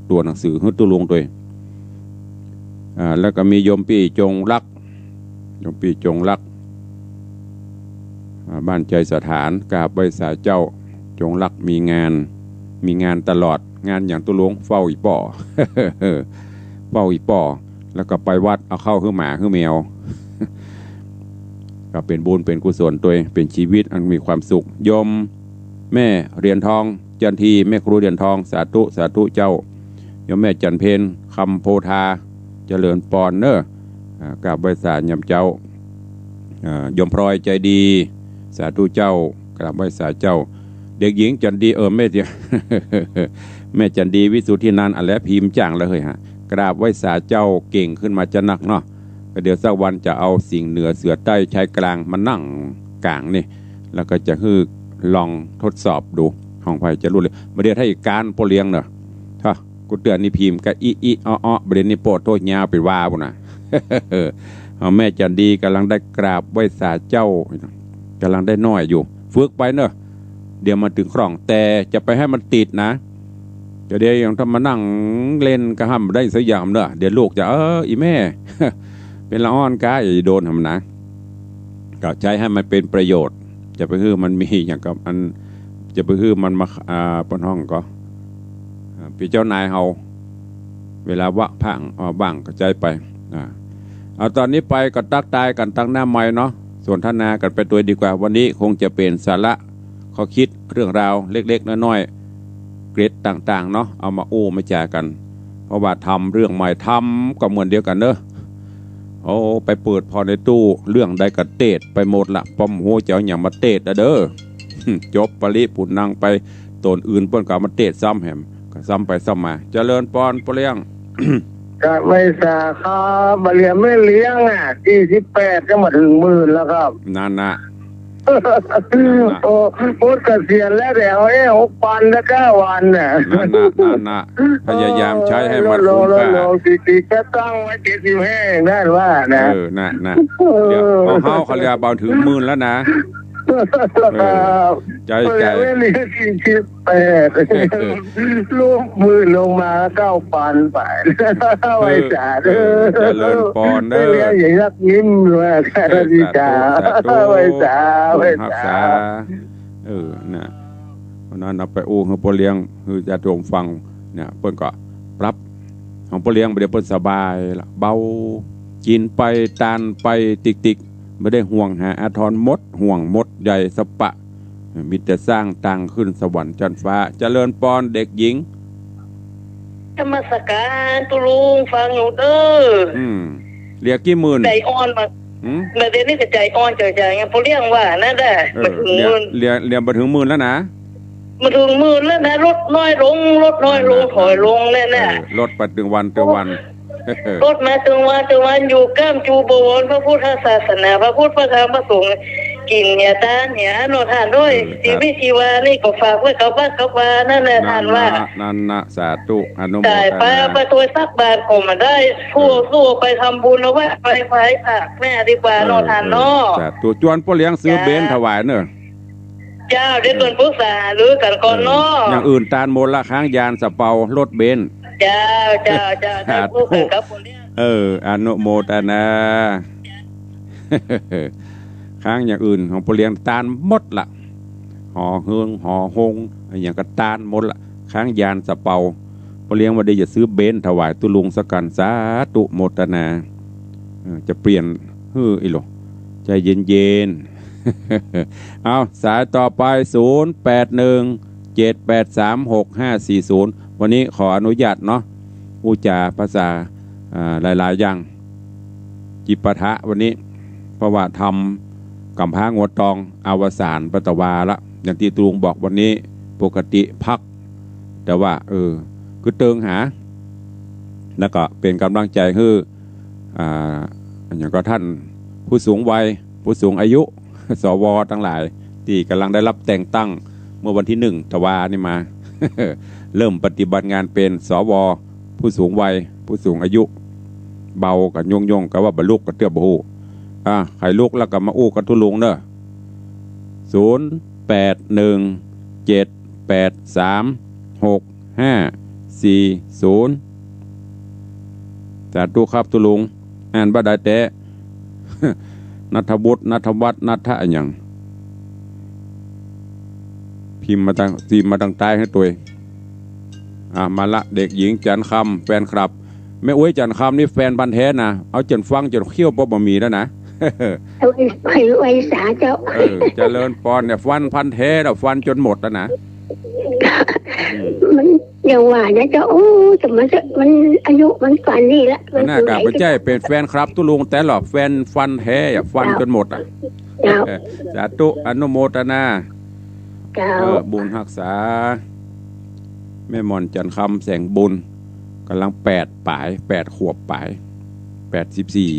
ตั๋วหนังสือหื้อตุ๊ลุงตวย อ่า แล้วก็มีโยมปี้จงรัก โยมปี้จงรัก อ่า บ้านชัยสถาน กราบไหว้สาเจ้า จงรักมีงาน มีงานตลอด งานหยังตุ๊ลุง เฝ้าอี่ป้อ เฝ้าอี่ป้อ แล้วก็ไปวัดเอาข้าวหื้อหมาหื้อแมว ก็เป๋นบุญเป๋นกุศลตวย เป๋นจีวิตอันมีความสุข โยมแม่เหรียญทอง จันที แม่ครูเหรียญทอง สาธุ สาธุเจ้า โยมแม่จันเพ็ญ คำโพธา เจริญปอนเน่อ อ่า กราบไหว้สาญามเจ้า อ่า โยมพลอยใจดี สาธุเจ้า กราบไหว้สาเจ้า เด็กหญิงจันดี เออ แม่เดียว แม่จันดี วิสุทธินันท์ อะแหละ พิมพ์จ๋างละเฮ้ยฮะ กราบไหว้สาเจ้าเก่งขึ้นมาจะนักเนาะ ก็เดี๋ยวสักวันจะเอาสิงห์เหนือเสือใต้ชายกลางมานั่งก๋างนี่ แล้วก็จะหื้อลองทดสอบดู ของใผจะหลุดเลย บ่าเดี๋ยวถ้าอีกการป้อเลี้ยงเนาะ ถ้า กูเตื้อนี่พิมพ์ก็อิอิออออ บ่าเดี่ยวนี้โป้โต้ยาวเป๋นวาปู้นน่ะ เอาแม่จันดีก่ำลังได้กราบไหว้สาเจ้า ก่ำลังได้น้อยอยู่ ฝึกไปเนาะ เดี๋ยวมันตึงคล่อง แต่จะไปหื้อมันติดนะ จะเดี๋ยวยังต้องมานั่งเล่นกะห้ามได้สักอย่างเนาะ เดี๋ยวลูกจะ เออ อีแม่ เป๋นละอ่อนกา อย่าโดนหำนะ ก็ใจ๊หื้อมันเป๋นประโยชน์ จะไปหื้อมันมีอย่างกับอัน จะไปหื้อมันมา อ่า เปิ้นฮ้องก็ อ่า เป๋นเจ้านายเฮา เวลาว่าง อ่า ว่างก็ใจ๊ไป อ่า เอาต๋อนนี้ไปก็ตั๊กตายกั๋นตังหน้าไมค์เนาะ สนทนากั๋นไปตวยดีกว่า วันนี้คงจะเป๋นสาระ ข้อคิดเรื่องราวเล็กๆ น้อยๆ เกร็ดต่างๆ เนาะ เอามาอู้มาจ๋ากั๋น เพราะว่าทำเรื่องใหม่ทำก็เหมือนเดียวกั๋นเนาะ โอ้ ไปเปิดผ่อในตู้ เรื่องใดก็เตศไปหมดละ ป้อมหัวเจ้าอย่างมาเตศละเด้อ จบปริปุณณังไป ต๋นอื่นเปิ้นก็เอามาเตศซ้ำแหม ก็ซ้ำไปซ้ำมา เจริญปอนป้อเลี้ยง ครับ ไหว้สาครับ บ่าเดี่ยวแม่เลี้ยงอ่ะ ตี้สิบแปดก็มาเถิงหมื่นแล้วครับ นั่นน่ะ โอ้ ปลดเกษียณแล้ว เดี๋ยว เอ้ย หกปันแล้ว เก้าวันน่ะ นั่นน่ะ นั่นน่ะ พยายามใจ๊หื้อมันคุ้มค่า ลงๆๆๆ ติดๆ ก็ตั้งไว้เจ็ดสิบห้า นั่นว่านะ เออ นั่นน่ะ เออ เดี๋ยว ของเฮาเขาเรียกบ่าเถิงหมื่นแล้วนะ เออ ครับ ใจ๊ ใจ๊ บ่าเดี่ยวแม่เลี้ยงสี่สิบแปด เออ ลบหมื่นลงมาเก้าปันไป ไหว้สา เออ เด้อ เจริญปอนเด้อ แม่เลี้ยงอย่ายักยิ้มว่า เออ สาธุ สาธุ ไหว้สา บุญฮักษา ไหว้สา เออ น่ะ วันนั้นเอาไปอู้หื้อป้อเลี้ยง หื้อญาติโยมฟัง เนี่ย เปิ้นก็ปรับ ของป้อเลี้ยงบ่าเดี่ยวเปิ้นสบายละ เบา กิ๋นไป ตานไป ติ๊กๆ บ่ได้ห่วงหาอาทร หมดห่วงหมดใยสัปปะ มีแต่สร้างตางขึ้นสวรรค์จั๊นฟ้า เจริญปอนเด็กหญิง นมัสการตุ๊ลุง ฟังอยู่เด้อ อืม เหลือกี่หมื่น ใจ๋อ่อนมา หืม บ่าเดี่ยวนี้ก็ใจ๋อ่อนใจ๋ๆ ไง ป้อเลี้ยงว่านั่นแหละ เออ บ่าเถิงหมื่น เหลือ เหลือ เหลือบ่าเถิงหมื่นแล้วนะ บ่าเถิงหมื่นแล้วนะ ลดน้อยลง ลดน้อยลง นั่นน่ะ ถอยลงแล้วนะ เออ ลดไปตึงวันตึงวัน ลดมาตึงวันตึงวัน อยู่ก้ามจูบวรพระพุทธศาสนา พระพุทธพระธรรมพระสงฆ์ กิ๋นเหียตานเหียเนาะต้านเอ้ย เออ ชีวิตชีวานี่ก็ฝากไว้กับวัดกับวานั่นแหละ นั่นน่ะ ต้านว่า นั่นน่ะ สาธุ อนุโมทนา ต๋ายไป ไปตวยตักบาตรก็บ่ได้ สู้ เออ สู้ไปทำบุญเอาไว้ ไป ไปฝากแม่ดีกว่าเนาะ เออ ต้านเนาะ เออ สาธุ จวนป้อเลี้ยงซื้อเบนซ์ถวายเนาะ เจ้า เดี๋ยวเปิ้นปรึกษาหารือกั๋นก่อนเนาะ เออ อย่างอื่นตานหมดละ ค้างยานสะเปา รถเบนซ์ เจ้า เจ้า เจ้า สาธุ ได้พูดกันกับป้อเลี้ยง เออ อนุโมทนา ค้างอย่างอื่นของป้อเลี้ยงตานหมดละ หอเฮือง หอฮง อะหยังก็ตานหมดละ ค้างยานสะเปา ป้อเลี้ยงว่าเดี๋ยวจะซื้อเบนซ์ถวายตุ๊ลุงสักคัน สาธุโมทนา เออ จะเปลี่ยนหื้ออีหลอ ใจ๋เย็นๆ เอา สายต่อไป ศูนย์แปดหนึ่ง เจ็ดแปดสาม หกห้าสี่ศูนย์ วันนี้ขออนุญาตเนาะ อู้จ๋าภาษา อ่า หลายๆ อย่าง จิปาถะวันนี้ เพราะว่าทำก๋ำพร้างัวตองอวสานไปตะวาละ อย่างตี้ตุ๊ลุงบอกวันนี้ปกติพัก แต่ว่า เออ คือเติงหา แล้วก็เป๋นก๋ำลังใจ๋หื้อ อ่า อะหยังก็ต้านผู้สูงวัย ผู้สูงอายุ สว ตังหลาย ตี้ก่ำลังได้รับแต่งตั้งเมื่อวันตี้หนึ่งตะวานี่มา เริ่มปฏิบัติงานเป๋น สว ผู้สูงวัย ผู้สูงอายุ เบาก็ย่งๆ ก็ว่าบ่ลุกก็เตื้อบ่ฮู้ อ่ะ ใผลุกแล้วก็มาอู้กับตุ๊ลุงเนาะ ศูนย์แปดหนึ่ง เจ็ดแปดสาม หกห้าสี่ศูนย์ สาธุครับตุ๊ลุง อ่านบ่ได้แต๊ ณัฐวุฒิ ณัฐวัฒน์ ณัฐอะหยัง พิมพ์มาตัง พิมพ์มาตังใต้หื้อตวย อ่ะ มาละ เด็กหญิงจันทร์คำ แฟนคลับ แม่อุ๊ยจันทร์คำนี่แฟนพันธุ์แท้นะ เอาจ๋นฟังจ๋นเคี้ยวป้อบ่มีแล้วนะ ไหว้ ไหว้สาเจ้า เออ เจริญปอนเนี่ย ฟันพันธุ์แท้แล้ว ฟันจ๋นหมดแล้วนะ มันอย่างว่านะเจ้า โอ้ แต่มันจะ มันอายุมันป่านนี้ละ มันหน้ากากมันใจ้ เป๋นแฟนคลับตุ๊ลุงแต๊หรอ แฟนฟันธุ์แท้อะ ฟันจ๋นหมดอะ เจ้า เออ สาธุ อนุโมทนา เจ้า เออ บุญฮักษา แม่หม่อนจันทร์คำ แสงบุญ ก่ำลังแปดป๋าย แปดขวบป๋าย แปดสิบสี่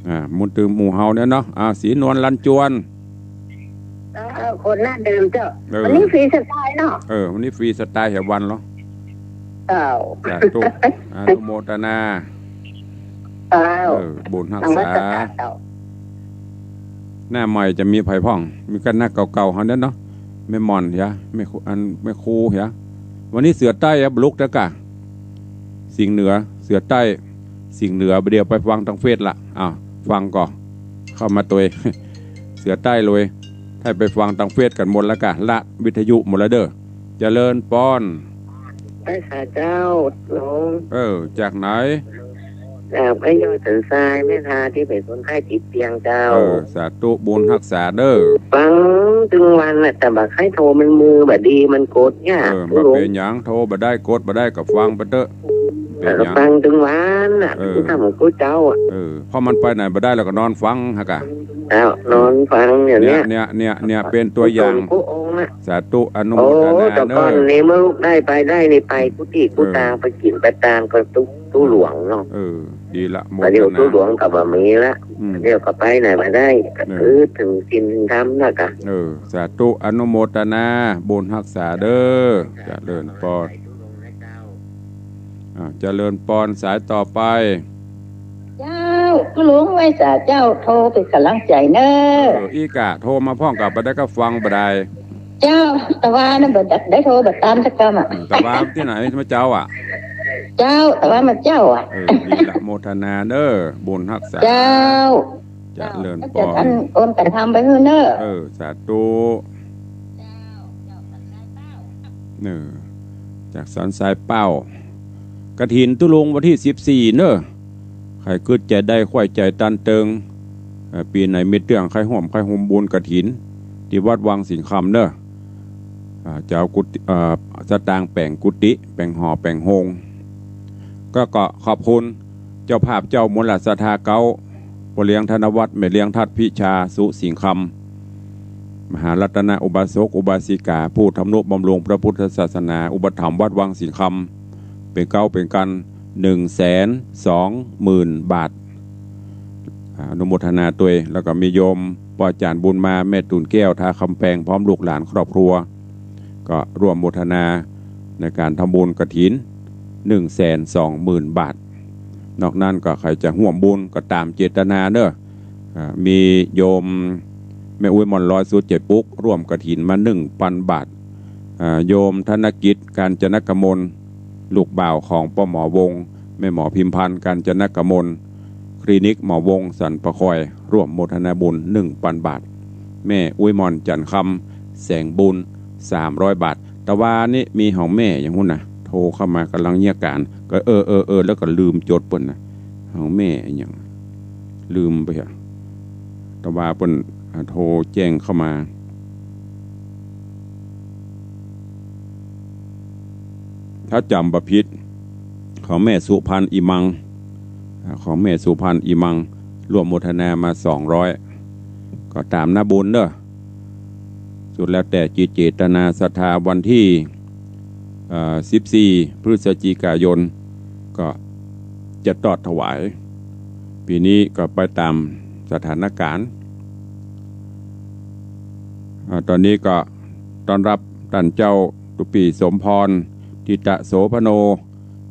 อ่า มุนตึงหมู่เฮาเนี่ยเนาะ อ่า ศรีนวลลันจวน เออ คนหน้าเดิมเจ้า เออ วันนี้ฟรีสไตล์เนาะ เออ วันนี้ฟรีสไตล์แหมวันเหรอ เจ้า สาธุ อนุโมทนา เจ้า เออ บุญฮักษา นมัสการเจ้า หน้าใหม่จะมีใผพ่อง มีก้าหน้าเก่าๆ เฮานั้นเนาะ แม่หม่อนเหีย แม่ครู อัน แม่ครูเหีย วันนี้เสือใต้อะ บุกเต๊อะก่า สิงห์เหนือ เสือใต้ สิงห์เหนือ บ่าเดี่ยวไปฟังตางเฟซละ อ้าว ฟังก่อ เข้ามาตวย เสือใต้เลย ถ้าไปฟังตางเฟซกั๋นหมดแล้วก่า ละวิทยุหมดแล้วเด้อ เจริญปอน ไหว้สาเจ้า หลวง เออ จากไหน จากพระยอดสันทราย แม่ทาตี้เป๋นคนไข้ติดเตียงเจ้า เออ สาธุ บุญฮักษาเด้อ ฟังตึงวันน่ะ แต่บ่าใค่โทรมันมือบ่ดี มันกดยาก เออ บ่เป๋นหยัง โทรบ่ได้ กดบ่ได้ ก็ฟังไปเต๊อะ เป๋นหยัง ฟังตึงวันน่ะ เออ กูทำของกูเจ้าอะ เออ พอมันไปไหนบ่ได้แล้วก็นอนฟังฮะก่า เจ้า นอนฟังอย่างเนี้ย เนี่ย เนี่ย เนี่ย เนี่ย เป๋นตั๋วอย่าง กูองค์น่ะ สาธุ อนุโมทนา โอ้ แต่ก่อน เนอะ นี่เมื่อลูกได้ไปได้นี่ไปกุฏิกุฏิ เออ ไปกิ๋นไปตางกับตุ๊ ตุ๊หลวงเนาะ เออ ดีละ โมทนา บ่าเดี่ยวตุ๊หลวงก็บ่มีละ อืม เดี๋ยวก็ไปไหนบ่ได้ ก็ เออ คือถึงศีลถึงธรรมนะก่า เออ สาธุ อนุโมทนา บุญฮักษาเด้อ เจริญปอน อ่า เจริญปอน สายต่อไป เจ้า กูหลวงไหว้สาเจ้า โทรเป๋นก๋ำลังใจ๋เน่อ เออ อี้ก่า โทรมาพ่องก่า บ่ได้ก็ฟังบ่ได้ เจ้า ตะวานะ บ่ได้โทรบ่ตามสักกำอะ อืม ตะวาตี้ไหนมาเจ้าอะ เจ้า ตะวามาเจ้าอะ เออ ดีละ โมทนาเน่อ บุญฮักษา เจ้า เจริญปอน เจ้า อันโอนก๋านทำไปหื้อเน่อ เออ สาธุ เออ จากสันทรายเป้า กฐินตุ๊ลุงวันตี้สิบสี่เน่อ ใผกึ๊ดใจ๋ได้ใค่ใจ๋ตันเติง เอ่อ ปี๋ไหนมีเตื้องใค่ฮ่วม ใค่ฮ่วมบุญกฐิน ตี้วัดวังสิงห์คำเน่อ อ่า จะเอากุฏิ อ่า สตางค์แป๋งกุฏิ แป๋งหอ แป๋งโฮง ก็ ก็ขอบคุณเจ้าภาพเจ้ามูลศรัทธาเก๊า ป้อเลี้ยงธนวัฒน์ แม่เลี้ยงทัดพิชา สุสิงห์คำ มหารัตนอุบาสกอุบาสิกา ผู้ทำนุบำรุงพระพุทธศาสนา อุปถัมภ์วัดวังสิงห์คำ เป๋นเก๊าเป๋นกั๋น หนึ่งแสนสองหมื่นบาท อ่า อนุโมทนาตวย แล้วก็มีโยมป้อจ๋ารย์บุญมา แม่ตูนแก้ว ท่าคำแปง พร้อมลูกหลานครอบครัว ก็ร่วมโมทนาในก๋านทำบุญกฐิน หนึ่งแสนสองหมื่นบาท นอกนั้นก็ใผจะฮ่วมบุญก็ต๋ามเจตนาเน่อ อ่า มีโยมแม่อุ๊ยหม่อนลอย สุดใจ๋ปุ๊ก ร่วมกฐินมา หนึ่งปันบาท อ่า โยมธนกิจ กาญจนกมล ลูกบ่าวของป้อหมอวงศ์ แม่หมอพิมพันธ์ กาญจนกมล คลินิกหมอวงศ์สันป่าคอย ร่วมโมทนาบุญ หนึ่งปันบาท แม่อุ๊ยหม่อน จันทร์คำ แสงบุญ สามร้อยบาท ตะวานี้มีของแม่อย่างฮู้นะ โทรเข้ามาก๋ำลังเยียะก๋าน ก็ เออ เออ เออ แล้วก็ลืมจดเปิ้นนะ ของแม่อะหยัง ลืมไปอะ ตะวาเปิ้น อ่า โทรแจ้งเข้ามา ถ้าจ๋ำบ่ผิด ของแม่สุพรรณอิมัง อ่า ของแม่สุพรรณอิมัง ร่วมโมทนามา สองร้อย ก็ต๋ามหน้าบุญเน่อ สุดแล้วแต่จิตเจตนาศรัทธา วันตี้ เอ่อ สิบสี่ พฤศจิกายน ก็จะตอดถวาย ปี๋นี้ก็ไปต๋ามสถานก๋ารณ์ อ่า ต๋อนนี้ก็ต้อนฮับต้านเจ้าตุ๊ปี้สมพร ธิตะโสภโณ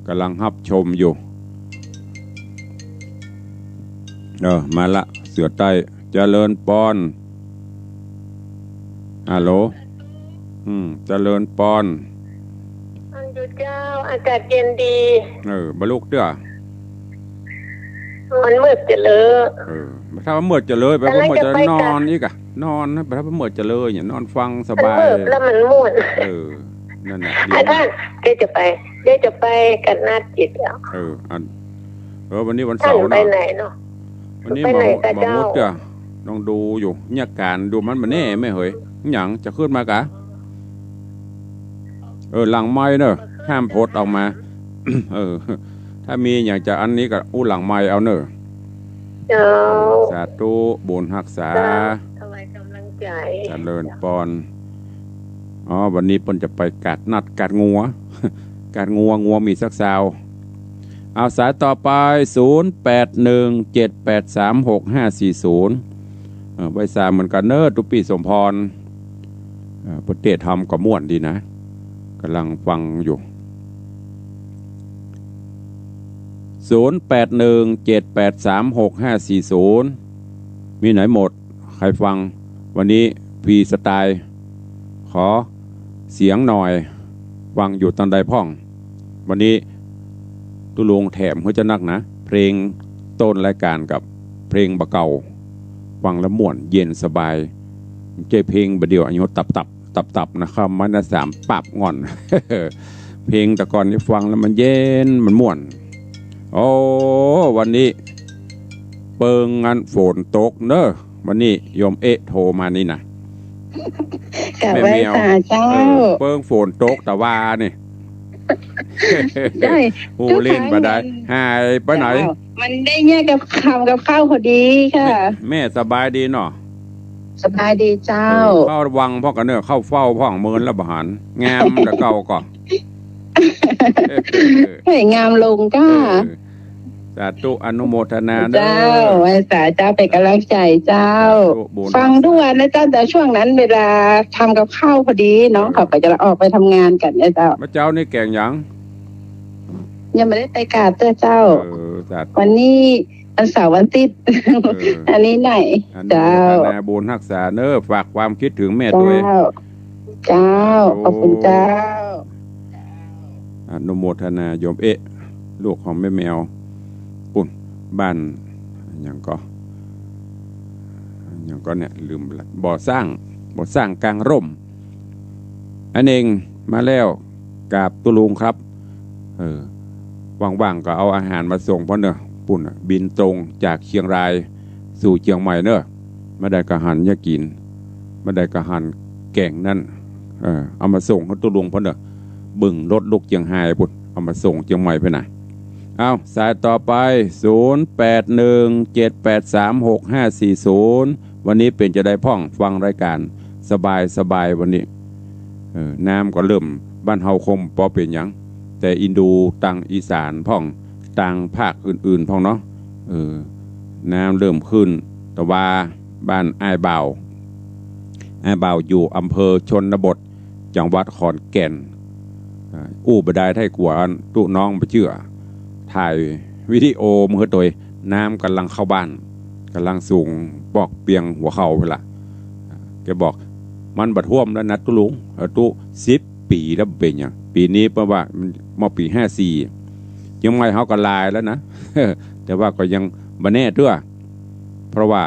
ก๋ำลังฮับชมอยู่ เออ มาละ เสือใต้ เจริญปอน ฮัลโหล อืม เจริญปอน มันอยู่เจ้า อากาศเย็นดี เออ บ่ลุกเตื้อ มันมืดจะเลิก เออ ถ้ามันมืดจะเลิก ไป บ่มืดจะนอนอีกอะ นอนนะ ถ้ามันมืดจะเลิกเนี่ย นอนฟังสบาย มันมืดแล้วมันม่วน เออ นั่นน่ะ ดี อ่ะ ท่าน เดี๋ยวจะไป เดี๋ยวจะไปกับนัดจิตแล้ว เออ อัน เออ วันนี้วันเสาร์เนาะ ท่านไปไหนเนาะ วันนี้ ไปไหน บ่ กับ บ่ เจ้า มุดเตื้อ ต้องดูอยู่ เยียะก๋านดูมันบ่แน่แม่เหย หยังจะขึ้นมากะ เออ หลังไมค์เนอะ ห้ามโพสต์ออกมา เออ ถ้ามีหยังจะอันนี้ก็อู้หลังไมค์เอาเนอะ เจ้า สาธุ บุญฮักษา เจ้า ถวายก๋ำลังใจ๋ เจริญปอน อ๋อ วันนี้เปิ้นจะไปกาดนัดกาดงัว กาดงัว งัวมีสักซาว เอาสายต่อไป ศูนย์แปดหนึ่ง เจ็ดแปดสาม หกห้าสี่ศูนย์ เอ่อ ไหว้สาเหมือนกั๋นเนอะ ตุ๊ปี้สมพร เอ่อ เปิ้นเตศน์ธรรมก็ม่วนดีนะ ก๋ำลังฟังอยู่ ศูนย์แปดหนึ่งเจ็ดแปดสามหกห้าสี่ศูนย์ มีไหนหมด ใครฟัง วันนี้ฟรีสไตล์ ขอเสียงหน่อย ฟังอยู่ตังใดพ่อง วันนี้ตุ๊ลุงแถมหื้อจะนักนะ เพลงต้นรายการกับเพลงบ่าเก่า ฟังแล้วม่วนเย็นสบาย บ่ใจ้เพลงบ่าเดี่ยวอันนี้ตับตับ ตับตับนะครับ มันนะสามปับง่อน เพลงแต่ก่อนนี่ฟังแล้วมันเย็นมันม่วน โอ้ วันนี้เปิงอันฝนตกเนอะ วันนี้โยมเอ๊ะโทรมานี่นะ กะ แม่แมว ไหว้สาเจ้า เออ เปิงฝนตกตะวานี่ ได้ ฮู้เล่นบ่ได้ หายไปไหน เจ้า มันได้เนี่ยกับคำกับข้าวพอดีค่ะ แม่ แม่สบายดีเนาะ สบายดีเจ้า เออ เข้าวังพ่องกะเนอะ เข้าเฝ้าพ่องเมินแล้วบ่หัน งามแต่เก่าก่อ สวยงามลงก้า เออ สาธุอนุโมทนาเด้อ เจ้า ไหว้สาเจ้า เป๋นก๋ำลังใจ๋เจ้า สาธุบุญ ฟังทุกวันนะเจ้า แต่ช่วงนั้นเวลาทำกับข้าวพอดี น้อง เออ เขาก็จะออกไปทำงานกั๋นนะเจ้า เมื่อเจ๊านี่แก๋งหยัง ยังบ่ได้ไปกราบเตื้อเจ้า เออ สาธุ วันนี้วันเสาร์วันอาทิตย์ เออ อันนี้หน่อย อนุโมทนา เจ้า บุญฮักษาเนอะ ฝากความกึ๊ดเถิงแม่ตวย เจ้า เจ้า สาธุ ขอบคุณเจ้า อนุโมทนาโยมเอ๊ะ ลูกของแม่แมว ปุ้น บ้านหยังก่อ หยังก่อเนี่ย ลืมไปละ บ่อสร้าง บ่อสร้างกลางร่ม อันเองมาแล้ว กราบตุ๊ลุงครับ เออ ว่างๆ ก็เอาอาหารมาส่งพ่องเนอะ ปุ้นน่ะ บินตรงจากเชียงรายสู่เชียงใหม่เนอะ บ่ได้กะหันเยียะกิ๋น บ่ได้กะหันแก๋งนั้น เออ เอามาส่งหื้อตุ๊ลุงพ่องเนอะ บึงรถลุกเจียงฮายปุ้น เอามาส่งเจียงใหม่ไปนะ เอา สายต่อไป ศูนย์แปดหนึ่งเจ็ดแปดสามหกห้าสี่ศูนย์ วันนี้เป๋นจะใดพ่อง ฟังรายการสบายสบายวันนี้ เออ น้ำก็เริ่ม บ้านเฮาคงปอเป๋นหยัง แต่อินดูตังอีสานพ่อง ตังภาคอื่นๆ พ่องเนาะ เออ น้ำเริ่มขึ้น ตะวา บ้านอ้ายบ่าว อ้ายบ่าวอยู่อำเภอชนบท จังหวัดขอนแก่น อ่า อู้บ่ได้ไทยกั๋ว ตุ๊น้องบ่เจื้อ ถ่ายวิดีโอมาหื้อตวย น้ำก่ำลังเข้าบ้าน ก่ำลังสูงปอกเปียงหัวเข่าพู้นละ แกบอก มันบ่ท่วมแล้วนะตุ๊ลุง เออ ตุ๊ สิบปี๋แล้วบ่เป๋นหยัง ปี๋นี้เปิ้นว่ามัน เมื่อปี๋ห้าสี่ เจียงใหม่เฮาก็หลายแล้วนะ แต่ว่าก็ยังบ่แน่เตื้อ เพราะว่า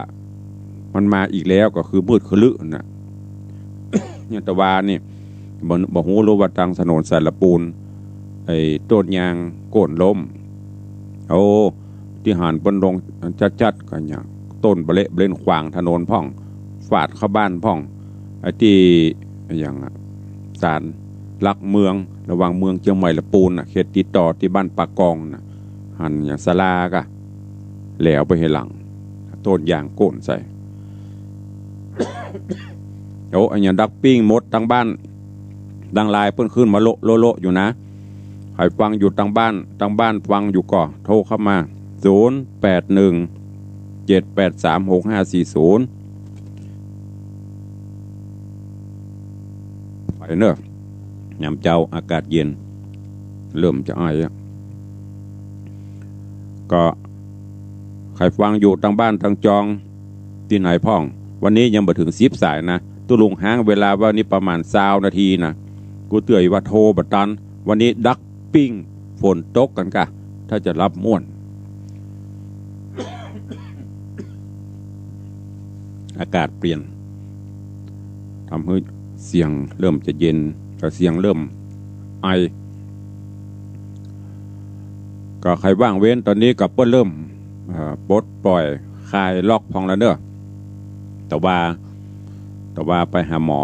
มันมาอีกแล้วก็คือมืดครึ้มน่ะ อย่างตะวานี่ บ่ บ่ฮู้หรือว่าตังถนนสายละปูน ไอ้ต้นยางโก้นล้ม โอ้ ตี้หันเปิ้นลงจัดๆ ก็เนี่ย ต้นบ่าเละบ่าเล่นขวางถนนพ่อง ฝาดเข้าบ้านพ่อง ไอ้ตี้ อะหยังอะ ศาลหลักเมือง ระหว่างเมืองเจียงใหม่ละปูนน่ะ เขตติดต่อตี้บ้านปากกองน่ะ หันอย่างศาลาก็ แหลวไปหื้อหลัง ต้นยางโก้นใส่ โอ้ อันเนี้ยดักปิ้งหมดตังบ้าน ตังไลน์เปิ้นขึ้นมาโละโละโละอยู่นะ ใผฟังอยู่ตังบ้าน ตังบ้านฟังอยู่ก่อ โทรเข้ามา ศูนย์แปดหนึ่งเจ็ดแปดสามหกห้าสี่ศูนย์ ไปเนอะ ยามเจ๊าอากาศเย็น เริ่มจะไออะ ก็ใผฟังอยู่ตังบ้านตังจอง ตี้ไหนพ่อง วันนี้ยังบ่เถิงสิบสายนะ ตุ๊ลุงฮ้างเวลาว่านี้ประมาณซาวนาทีนะ กูเตื้อว่าโทรบ่ตัน วันนี้ดักปิ้ง ฝนตกกั๋นกะ ถ้าจะรับม่วน อากาศเปลี่ยน ทำหื้อเสียงเริ่มจะเย็น ก็เสียงเริ่มไอ ก็ใผว่างเว้นต๋อนนี้ก็เปิ้นเริ่ม เอ่อ ปลดปล่อยคลายล็อกพ่องแล้วเนอะ ตะวา ตะวาไปหาหมอ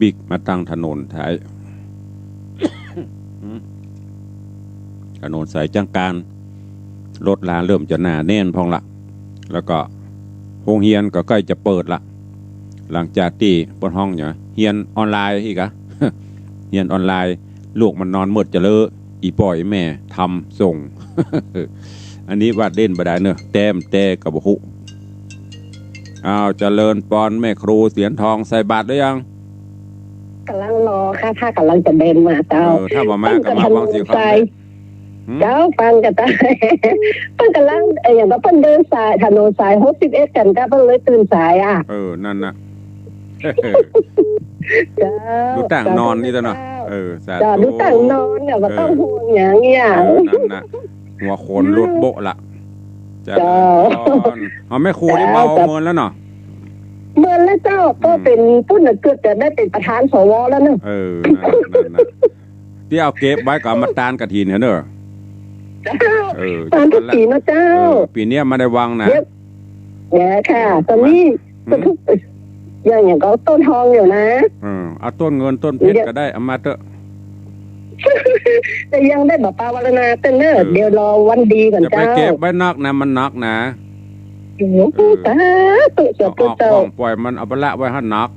ปิ๊กมาตังถนนสาย ถนนสายจังการ รถลาเริ่มจะหนาแน่นพ่องละ แล้วก็โฮงเฮียนก็ใก้จะเปิดละ หลังจากตี้เปิ้นฮ้องเนี่ย เฮียนออนไลน์อี้กะ เฮียนออนไลน์ ลูกมันนอนมืดจะเลอะ อี่ป้ออี่แม่ทำส่ง อันนี้ว่าเล่นบ่ได้เนอะ แต้มแต่ก็บ่ฮู้ อ้าว เจริญปอนแม่ครูเสียนทอง ใส่บาตรหรือยัง ก่ำลังรอค่ะ ถ้าก่ำลังจะเดินมาเจ้า เออ ถ้าบ่มาก็มาฟังเสียงธรรม ใส่ หืม เจ้า ฟังกะตาย เปิ้นก่ำลัง เอ่อ อะหยังก็ เปิ้นเดินสาย ถนนสายหกสิบเอ็ดกั๋น ก็เปิ้นเลยตื่นสายอะ เออ นั่นน่ะ เจ้า ดูตั้งนอนนี่เจ้าเนาะ เออ สาธุ เจ้า ดูตั้งนอนเนี่ย บ่ต้องห่วงหยังเนี่ย เออ นั่นน่ะ หัวโขนลุดโบ๊ะละ เจ้า เจ้า เอาแม่ครูนี่เบาเมินแล้วเนาะ เมินแล้วเจ้า อืม ก็เป๋นปุ้นน่ะ เกือบจะได้เป๋นประธาน สว แล้วเนาะ เออ นั่นน่ะ นั่นน่ะ ตี้เอาเก็บไว้ก็เอามาตานกฐินหั้นเน่อ เจ้า เออ ตานกฐินนะเจ้า เออ ปี๋เนี้ยมาในวังนะ เดี๋ยว เดี๋ยวค่ะ ต๋อนนี้ หืม อย่าง อย่างก็ต้นทองอยู่นะ เออ เอาต้นเงินต้นเพชรก็ได้ เอามาเต๊อะ แต่ยังได้บ่ปาวารณาเต๊อะเน่อ เออ เดี๋ยวรอวันดีก่อน จะไป เจ้า เก็บไว้นักนะ มันหนักนะ โอ้โห เออ สาธุ สาธุ เอาออก เจ้า ของ ปล่อยมัน เอาไปละไว้หั้นนัก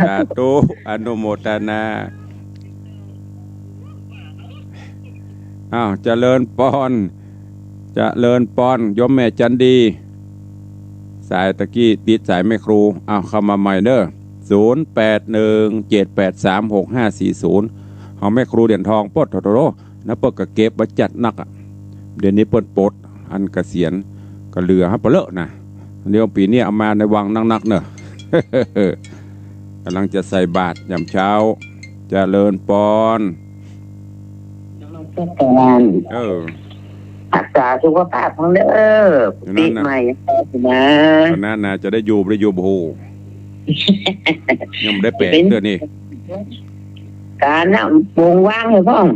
สาธุ อนุโมทนา อ้าว เจริญปอน เจริญปอน โยมแม่จันดี สายตะกี้ติดสายแม่ครู อ้าว เข้ามาใหม่เน่อ ศูนย์แปดหนึ่งเจ็ดแปดสามหกห้าสี่ศูนย์ เอาแม่ครูเหรียญทอง โป๊ดโถ นะ เปิ้นก็เก็บไว้จัดนักอะ เดี๋ยวนี้เปิ้นปลด อันเกษียณก็เหลือหั้นเป๋นเล่อะนะ เดี๋ยวปี๋เนี้ยเอามาในวังนักๆ เน่อ ก่ำลังจะใส่บาตรยามเช้า เจริญปอน นมัสการ เออ รักษาสุขภาพพ่องเน่อ อย่างนั้นนะ ปี๋ใหม่นะ อย่างนั้นนะ จะได้อยู่บ่ได้อยู่ โอ้โห ยังบ่ได้แป๋งเตื้อนี่ ก๋านน่ะ วงว่างเลยพ่อง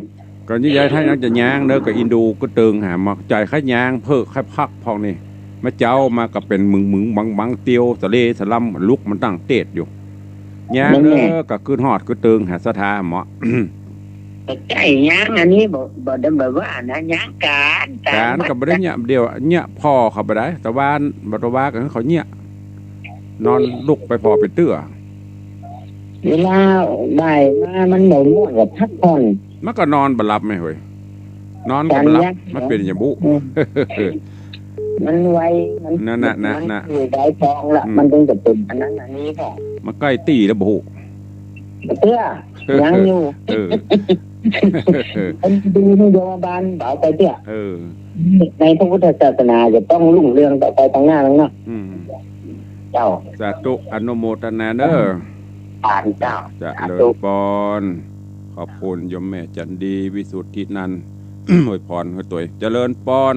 ก็นี่ยายถ้ายังจะย้างเน่อ ก็อินดูก็ตึงหามา ใจ๋ใค่ย้างเปิ้นใค่พักพ่องนี่ มาเจ๊ามาก็เป๋นมึงๆ บังๆ เตียวสะเลสะลำ ลุกมันตั้งเต๊ดอยู่ ย้างเน่อ ก็กึ๊ดฮอดกึ๊ดตึงหาศรัทธาเหมาะ ใจ๋ย้างอันนี้บ่ บ่ได้แบบว่านะ ย้างก๋าน ก๋านก็บ่ได้เยียะ เดี๋ยวเยียะผ่อเข้าไปได้ ตะวา บ่ตะวาก็หื้อเขาเยียะ นอนลุกไปผ่อไปเตื้อ เวลาบ่ายมามันบ่ม่วนก็พักผ่อน มันก็นอนบ่หลับแม่เฮ้ย นอนก็บ่หลับ มันเป๋นหยังบุ อืม มันไว มัน นั่นน่ะ มัน น่ะ อยู่ใต้ท้องละ อืม มันจึงจะเป๋นอันนั้นอันนี้ค่ะ มันใก้ตี้แล้วบ่ฮู้ เตื้อ ยังอยู่ เออ มันดีนะโยมบาล บ่เอาไปเตื้อ เออ ในพระพุทธศาสนาจะต้องรุ่งเรืองต่อไปข้างหน้าแล้วเนาะ อืม เจ้า สาธุ อนุโมทนาเน่อ ผ่านเจ้า เจริญปอน ขอบคุณโยมแม่จันดี วิสุทธินันท์ อวยพรหื้อตวย เจริญปอน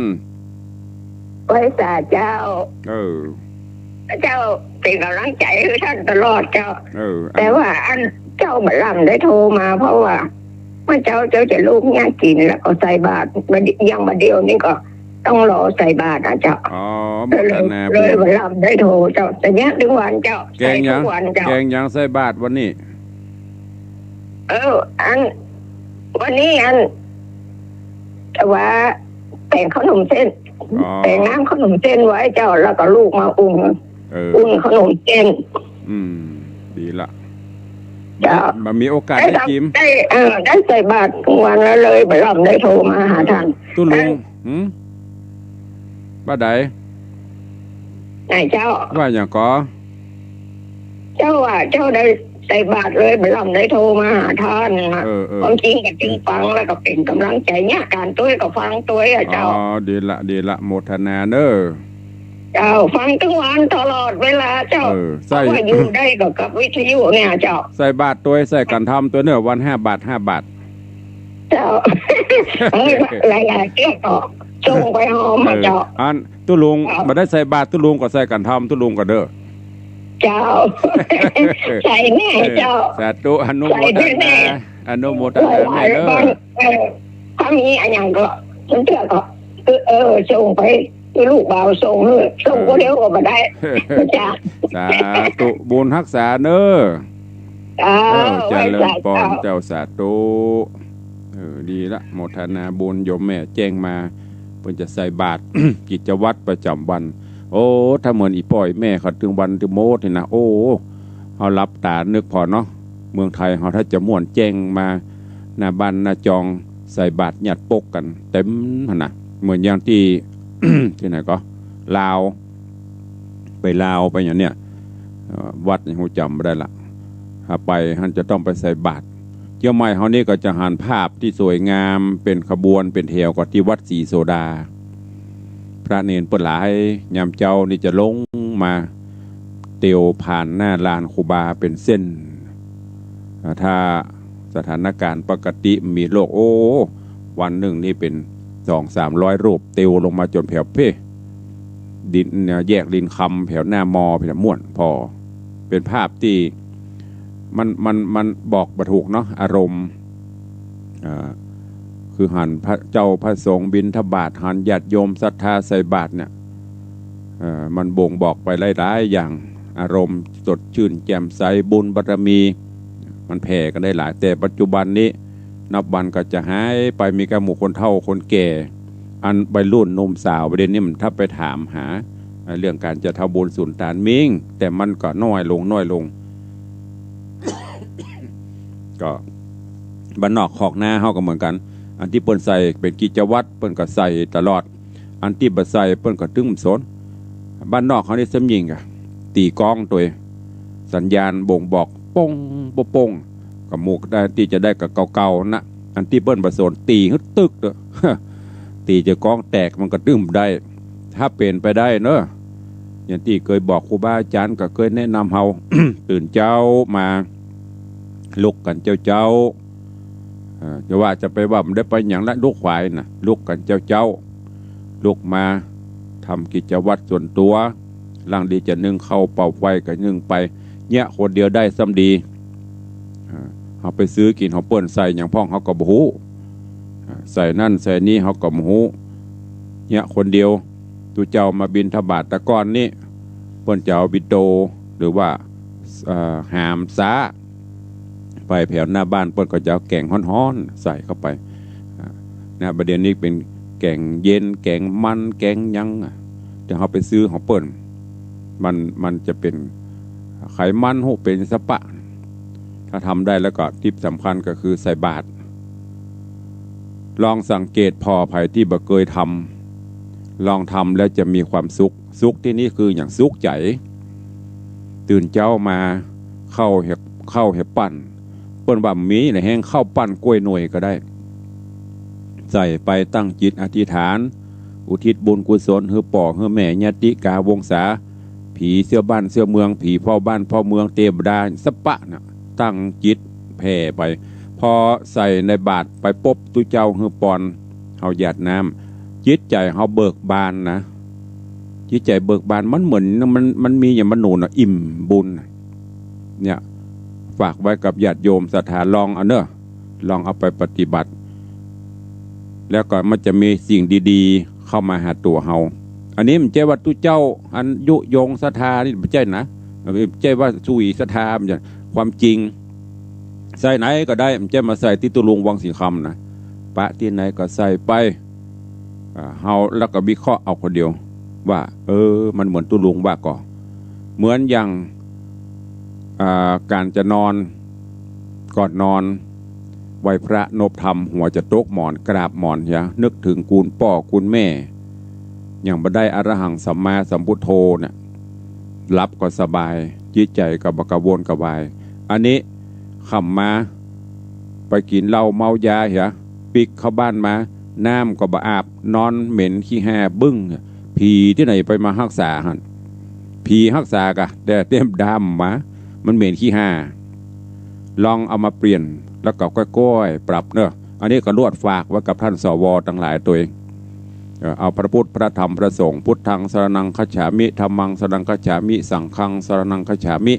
ไหว้สาเจ้า เออ เจ้าเป๋นก๋ำลังใจ๋หื้อต้านตลอดเจ้า เออ อัน แต่ว่าอันเจ้าบ่าล่ำได้โทรมา เพราะว่าเมื่อเจ๊าเจ้าจะลูกเยียะกิ๋น แล้วก็ใส่บาตร บ่าด- อย่างบ่าเดี่ยวนี้ก็ ต้องรอใส่บาตรอะเจ้า อ๋อ บ่า เลย บ่าล่ำได้โทรเจ้า แต่เยียะตึงวันเจ้า แกงหยัง ใส่ตึงวันเจ้า แกงหยังใส่บาตรวันนี้ เออ อัน วันนี้อัน แต่ว่าแป๋งข้าวหนมเส้น อ๋อ แป๋งน้ำข้าวหนมเส้นไว้เจ้า แล้วก็ลูกมาอุ่น เออ อุ่นข้าวหนมเส้น อืม ดีละ เจ้า บ่ามีโอกาสได้กิ๋น ได้ เออ ได้ใส่บาตรวันแล้วเลย บ่าล่ำได้โทรมาหาต้าน เออ ตุ๊ลุง หืม บ่าใด ไหนเจ้า ว่าหยังก่อ เจ้าว่าเจ้าได้ใส่บาตรเลย บ่าล่ำได้โทรมาหาต้านนะ เออ เออ ความจริงก็จึงฟังแล้วก็เป๋นก๋ำลังใจ๋เยียะ ก๋านตวยก็ฟังตวยอะเจ้า อ๋อ ดีละ ดีละ โมทนาเน่อ เจ้า ฟังตึงวันตลอดเวลาเจ้า เออ ใส่ เพราะว่าอยู่ได้ก็กับวิทยุเนี่ยเจ้า ใส่บาตรตวย ใส่ก๋านธรรมตวยเน่อ วันห้าบาท ห้าบาท เจ้า เออ หลายๆ เตื้อก็ส่งไปหอมมาเจ้า เออ อันตุ๊ลุง เจ้า บ่ได้ใส่บาตรตุ๊ลุงก็ใส่ก๋านธรรมตุ๊ลุงก็เน่อ เจ้า ใส่แน่เจ้า เออ สาธุ อนุโมทนา ใส่แน่ อนุโมทนาแม่เน่อ เออ ถ้ามีอะหยังก็ เตื้อก็ เออ เออ ส่งไป คือลูกบ่าวส่งหื้อ ส่งผู้เดียวก็บ่ได้ จ้ะ สาธุ บุญฮักษาเน่อ เจ้า เออ เจริญปอน ไหว้สาเจ้า เจ้า สาธุ เออ ดีละ โมทนาบุญ โยมแม่แจ้งมา เปิ้นจะใส่บาตร กิจวัตรประจ๋ำวัน โอ้ ถ้าเหมือนอี่ป้ออี่แม่เขาตึงวันตึงโมดนี่นะ โอ้ เฮาหลับต๋านึกผ่อเนาะ เมืองไทยเฮาถ้าจะม่วนแจ้งมา หน้าบ้านหน้าจอง ใส่บาตรญาติปกกั๋นเต็มหั้นนะ เหมือนอย่างตี้ ตี้ไหนก่อ ลาว ไปลาวไปอย่างเนี้ย เอ่อ วัดนี่ฮู้จ๋ำบ่ได้ละ ถ้าไปหั้นจะต้องไปใส่บาตร เจียงใหม่เฮานี่ก็จะหันภาพตี้สวยงามเป๋นขบวนเป๋นแถวก็ตี้วัดศรีโสดา พระเณรเปิ้นหลาย ยามเจ๊านี่จะลงมาเตียวผ่านหน้าลานครูบาเป๋นเส้น อ่า ถ้าสถานการณ์ปกติมีโรค โอ้ วันนึ่งนี่เป๋นสองสามร้อยรูป เตียวลงมาจ๋นแผวเพ่ ดิน แยกดินคำแผวหน้ามอ เป๋นม่วนผ่อ เป๋นภาพตี้มัน มัน มันบอกบ่ถูกเนาะ อารมณ์ อ่า คือหันพระเจ้าพระสงฆ์บิณฑบาต หันญาติโยมศรัทธาใส่บาตรเนี่ย เอ่อ มันบ่งบอกไปหลายๆ อย่าง อารมณ์สดชื่นแจ่มใส บุญบารมี มันแผ่กั๋นได้หลาย แต่ปัจจุบันนี้นับวันก็จะหายไป มีแต่หมู่คนเฒ่าคนแก่ อันวัยรุ่นหนุ่มสาวประเดี๋ยวนี้มันถ้าไปถามหา เรื่องก๋านจะทำบุญสุนตานมี แต่มันก็น้อยลง น้อยลง ก็บ้านนอกคอกนาเฮาก็เหมือนกั๋น อันตี้เปิ้นใส่เป๋นกิจวัตร เปิ้นก็ใส่ตลอด อันตี้บ่ใส่เปิ้นก็ตึงบ่สน บ้านนอกเฮานี่สำญิงก่ะ ตี๋ก้องตวย สัญญาณบ่งบอก ป้ง ป้ง ป้ง ก็หมู่ได้ตี้จะได้ก็เก่าๆ นะ อันตี้เปิ้นบ่สน ตี๋หื้อตึกเต๊อะ ตี๋จ๋นก้องแตกมันก็ตึงบ่ได้ ถ้าเป๋นไปได้เนาะ อย่างตี้เกยบอกครูบาอาจ๋ารย์ก็เกยแนะนำเฮา ตื่นเจ๊ามา ลุกกั๋นเจ๊าๆ เอ่อ จะว่าจะไปว่ามันได้ไปหยังละ ลุกขวายน่ะ ลุกกั๋นเจ๊าๆ ลุกมาทำกิจวัตรส่วนตั๋ว ลางดีจะนึ่งข้าวเป่าไฟก็นึ่งไป เยียะคนเดียวได้ซ้ำดี อ่า เฮาไปซื้อกิ๋นของเปิ้นใส่หยังพ่องเฮาก็บ่ฮู้ อ่า ใส่นั่นใส่นี่เฮาก็บ่ฮู้ เยียะคนเดียว ตุ๊เจ้ามาบิณฑบาตแต่ก่อนนี้ เปิ้นจะเอาบิโด หรือว่า เอ่อ หามซ้า ไปแผวหน้าบ้านเปิ้นก็จะเอาแก๋งฮ้อนๆ ใส่เข้าไป อ่า นะ บ่าเดี่ยวนี้เป๋นแก๋งเย็น แก๋งมัน แก๋งหยังอะ แต่เฮาไปซื้อของเปิ้น มัน มันจะเป๋นไขมัน ฮู้เป๋นสะปะ ถ้าทำได้แล้วก็ทิปสำคัญก็คือใส่บาตร ลองสังเกตผ่อใผตี้บ่เกยทำ ลองทำแล้วจะมีความสุข สุขตี้นี่คือหยัง สุขใจ๋ ตื่นเจ๊ามา ข้าวเหีย ข้าวเหียปั่น เปิ้นว่ามีนะ แฮงข้าวปั่นก้วยหน่วยก็ได้ ใส่ไปตั้งจิตอธิษฐาน อุทิศบุญกุศลหื้อป้อหื้อแม่ ญาติกาวงศา ผีเสื้อบ้านเสื้อเมือง ผีเฝ้าบ้านเฝ้าเมือง เตวดา สะปะน่ะ ตั้งจิตแผ่ไป พอใส่ในบาตรไปปุ๊บ ตุ๊เจ้าหื้อปอน เฮาหยาดน้ำ จิตใจ๋เฮาเบิกบานนะ จิตใจ๋เบิกบาน มันเหมือน มัน มันมีหยังบ่ฮู้น่ะ อิ่มบุญน่ะ เนี่ย ฝากไว้กับญาติโยมศรัทธา ลองเอาเนาะ ลองเอาไปปฏิบัติ แล้วก็มันจะมีสิ่งดีๆ เข้ามาหาตั๋วเฮา อันนี้บ่ใจ้ว่าตุ๊เจ้าอันยุยงศรัทธานี่บ่ใจ้นะ บ่ใจ้ว่าสุยศรัทธา บ่ใจ้ ความจริง ใส่ไหนก็ได้ บ่ใจ้มาใส่ตี้ตุ๊ลุงวังสิงห์คำนะ ปะตี้ไหนก็ใส่ไป อ่า เฮาแล้วก็วิเคราะห์เอาคนเดียวว่า เออ มันเหมือนตุ๊ลุงว่าก่อ เหมือนอย่าง อ่า ก๋านจะนอน ก่อนนอน ไหว้พระนบธรรม หัวจะตกหมอน กราบหมอนเหีย นึกถึงคุณป้อคุณแม่ ยังบ่ได้อรหังสัมมาสัมพุทโธเนี่ย หลับก็สบาย จิตใจ๋ก็บ่กระวนกระวาย อันนี้ค่ำมา ไปกิ๋นเหล้าเมายาเหีย ปิ๊กเข้าบ้านมา น้ำก็บ่อาบ นอนเหม็นขี้ห้าบึ้ง ผีตี้ไหนไปมาฮักษาหั้น ผีฮักษากะ แต่เตวดาบ่มา มันเหม็นขี้ห้า ลองเอามาเปลี่ยน แล้วก็ก้อยๆ ปรับเนาะ อันนี้ก็ลวดฝากไว้กับท่าน สว ตังหลายตวย เอ่อ เอาพระพุทธ พระธรรม พระสงฆ์ พุทธังสรณังคัจฉามิ ธัมมังสรณังคัจฉามิ สังฆังสรณังคัจฉามิ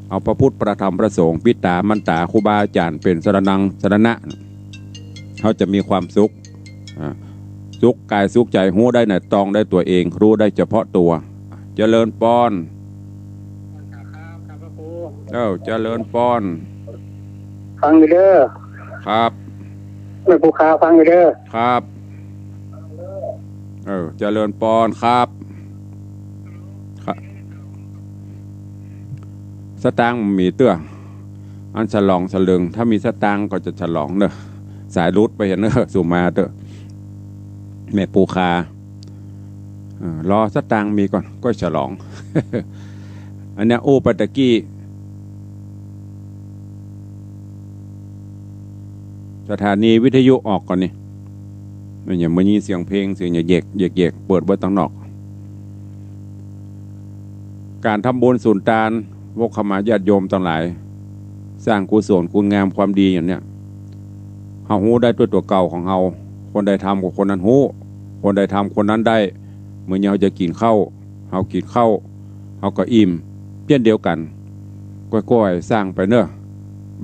เอาพระพุทธ พระธรรม พระสงฆ์ ปิต๋ามัตต๋า ครูบาอาจ๋ารย์เป๋นสรณัง สรณะ เฮาจะมีความสุข อ่า สุขกายสุขใจ๋ ฮู้ได้ในตองได้ตั๋วเอง ฮู้ได้เฉพาะตั๋ว เจริญปอน เอ้า เจริญปอน ฟังอยู่เด้อ ครับ แม่ครูขาฟังอยู่เด้อ ครับ เออ เจริญปอนครับ ครับ สตางค์มีเตื้อ อันฉลองสลึง ถ้ามีสตางค์ก็จะฉลองเนอะ สายหลุดไปเหียเนอะ สุมาเต๊อะ แม่ปูคา เออ รอสตางค์มีก่อน ก็ฉลอง อันเนี้ย อู้ไปตะกี้ สถานีวิทยุออกก่อนนี่ มันอย่างมันยินเสียงเพลง เสียงแยกๆ แยกๆ เปิดไว้ตังนอก ก๋านทำบุญสุนตาน วกเข้ามาญาติโยมตังหลาย สร้างกุศลคุณงามความดีอย่างเนี้ย เฮาฮู้ได้ตวยตั๋วเก่าของเฮา คนใดทำก็คนนั้นฮู้ คนใดทำคนนั้นได้ เหมือนอย่างเฮาจะกิ๋นข้าว เฮากิ๋นข้าว เฮาก็อิ่ม เช่นเดียวกั๋น ก้อยๆ สร้างไปเนาะ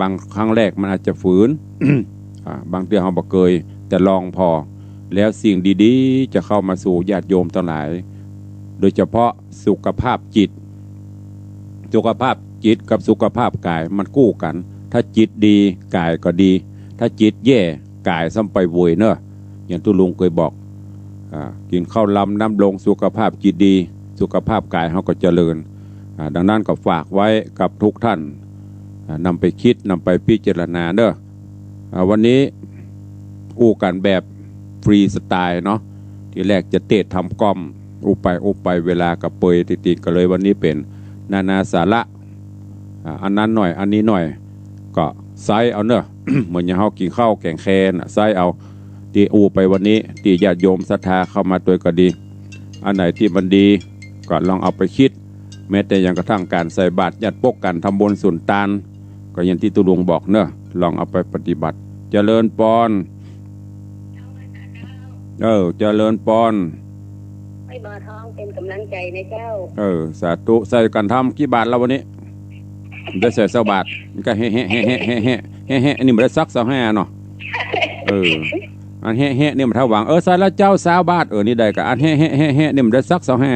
บางครั้งแรกมันอาจจะฝืน อ่า บางเตื้อเฮาบ่เกย แต่ลองผ่อ แล้วสิ่งดีๆ จะเข้ามาสู่ญาติโยมตังหลาย โดยเฉพาะสุขภาพจิต สุขภาพจิตกับสุขภาพก๋ายมันกู้กั๋น ถ้าจิตดีก๋ายก็ดี ถ้าจิตแย่ก๋ายซ้ำไปโวยเนาะ อย่างตุ๊ลุงเกยบอก อ่า กิ๋นข้าวลำน้ำลง สุขภาพจิตดี สุขภาพก๋ายเฮาก็เจริญ อ่า ดังนั้นก็ฝากไว้กับทุกท่าน อ่า นำไปคิด นำไปพิจารณาเนาะ อ่า วันนี้อู้กั๋นแบบฟรีสไตล์เนาะ ทีแรกจะเตศน์ทำก๊อม อู้ไปอู้ไปเวลาก็เปยติดๆ กั๋นเลย วันนี้เป๋นนานาสาระ อ่า อันนั้นหน่อย อันนี้หน่อย ก็ใซ้เอาเนาะ เหมือนอย่างเฮากิ๋นข้าวแก๋งแคน่ะ ใซ้เอา ตี้อู้ไปวันนี้ ตี้ญาติโยมศรัทธาเข้ามาตวยก็ดี อันไหนตี้มันดี ก็ลองเอาไปคิด แม้แต่อย่างกระทั่งก๋านใส่บาตรญาติปก ก๋านทำบุญสุนตาน ก็อย่างตี้ตุ๊ลุงบอกเนาะ ลองเอาไปปฏิบัติ เจริญปอน เออ เจริญปอน ให้บ่าวทองเป๋นก๋ำลังใจ๋นะเจ้า เออ สาธุ ใส่ก๋านทำกี่บาทแล้ววันนี้ ได้ใส่ซาวบาท ก็แฮะแฮะแฮะแฮะแฮะแฮะแฮะ อันนี้บ่ได้สักซาวห้าเนาะ เออ อันแฮะแฮะนี่มันเต้าหวัง เออ ใส่แล้วเจ้าซาวบาท เออ นี่ได้ก็อันแฮะแฮะแฮะแฮะนี่มันได้สักซาวห้า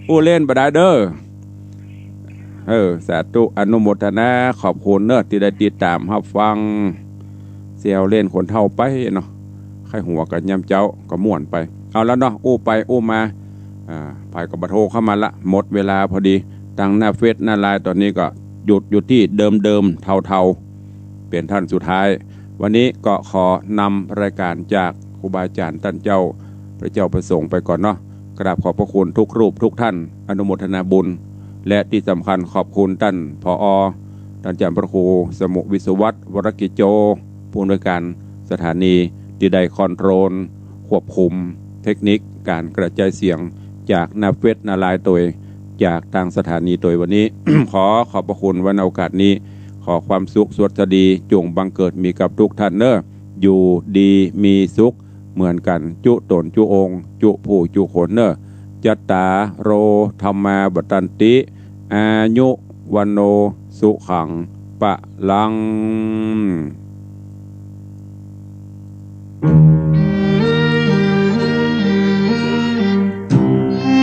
อู้เล่นบ่ได้เด้อ เออ สาธุ อนุโมทนา ขอบคุณเนาะ ตี้ได้ติดต๋ามฮับฟัง เสี่ยวเล่นคนเฒ่าไปเนาะ ใค่หัวกั๋นยามเจ๊าก็ม่วนไป เอาละเนาะ อู้ไปอู้มา อ่า ใผก็บ่โทรเข้ามาละ หมดเวลาพอดี ตังหน้าเฟซหน้าไลน์ต๋อนนี้ก็หยุดอยู่ตี้เดิมๆ เท่าๆ เป๋นท่านสุดท้าย วันนี้ก็ขอนำรายก๋านจากครูบาอาจ๋ารย์ต้านเจ้า พระเจ้าพระสงฆ์ไปก่อนเนาะ กราบขอบพระคุณทุกรูปทุกท่าน อนุโมทนาบุญ และตี้สำคัญขอบคุณต้าน ผอ ต้านอาจ๋ารย์พระครูสมุห์ วิศวัฒน์ วรกิจโจ ผู้อำนวยก๋านสถานี ตี้ได้คอนโทรล ควบคุมเทคนิคก๋านกระจายเสียงจากหน้าเฟซหน้าไลน์ตวย จากตางสถานีตวยวันนี้ ขอขอบพระคุณไว้ในโอกาสนี้ ขอความสุขสวัสดีจงบังเกิดมีกับทุกท่านเนาะ อยู่ดีมีสุขเหมือนกั๋น จุต๋นจุองค์ จุผู้จุคนเนาะ จัตตาโร ธัมมา วัฑฒันติ อายุ วัณโณ สุขัง พะลัง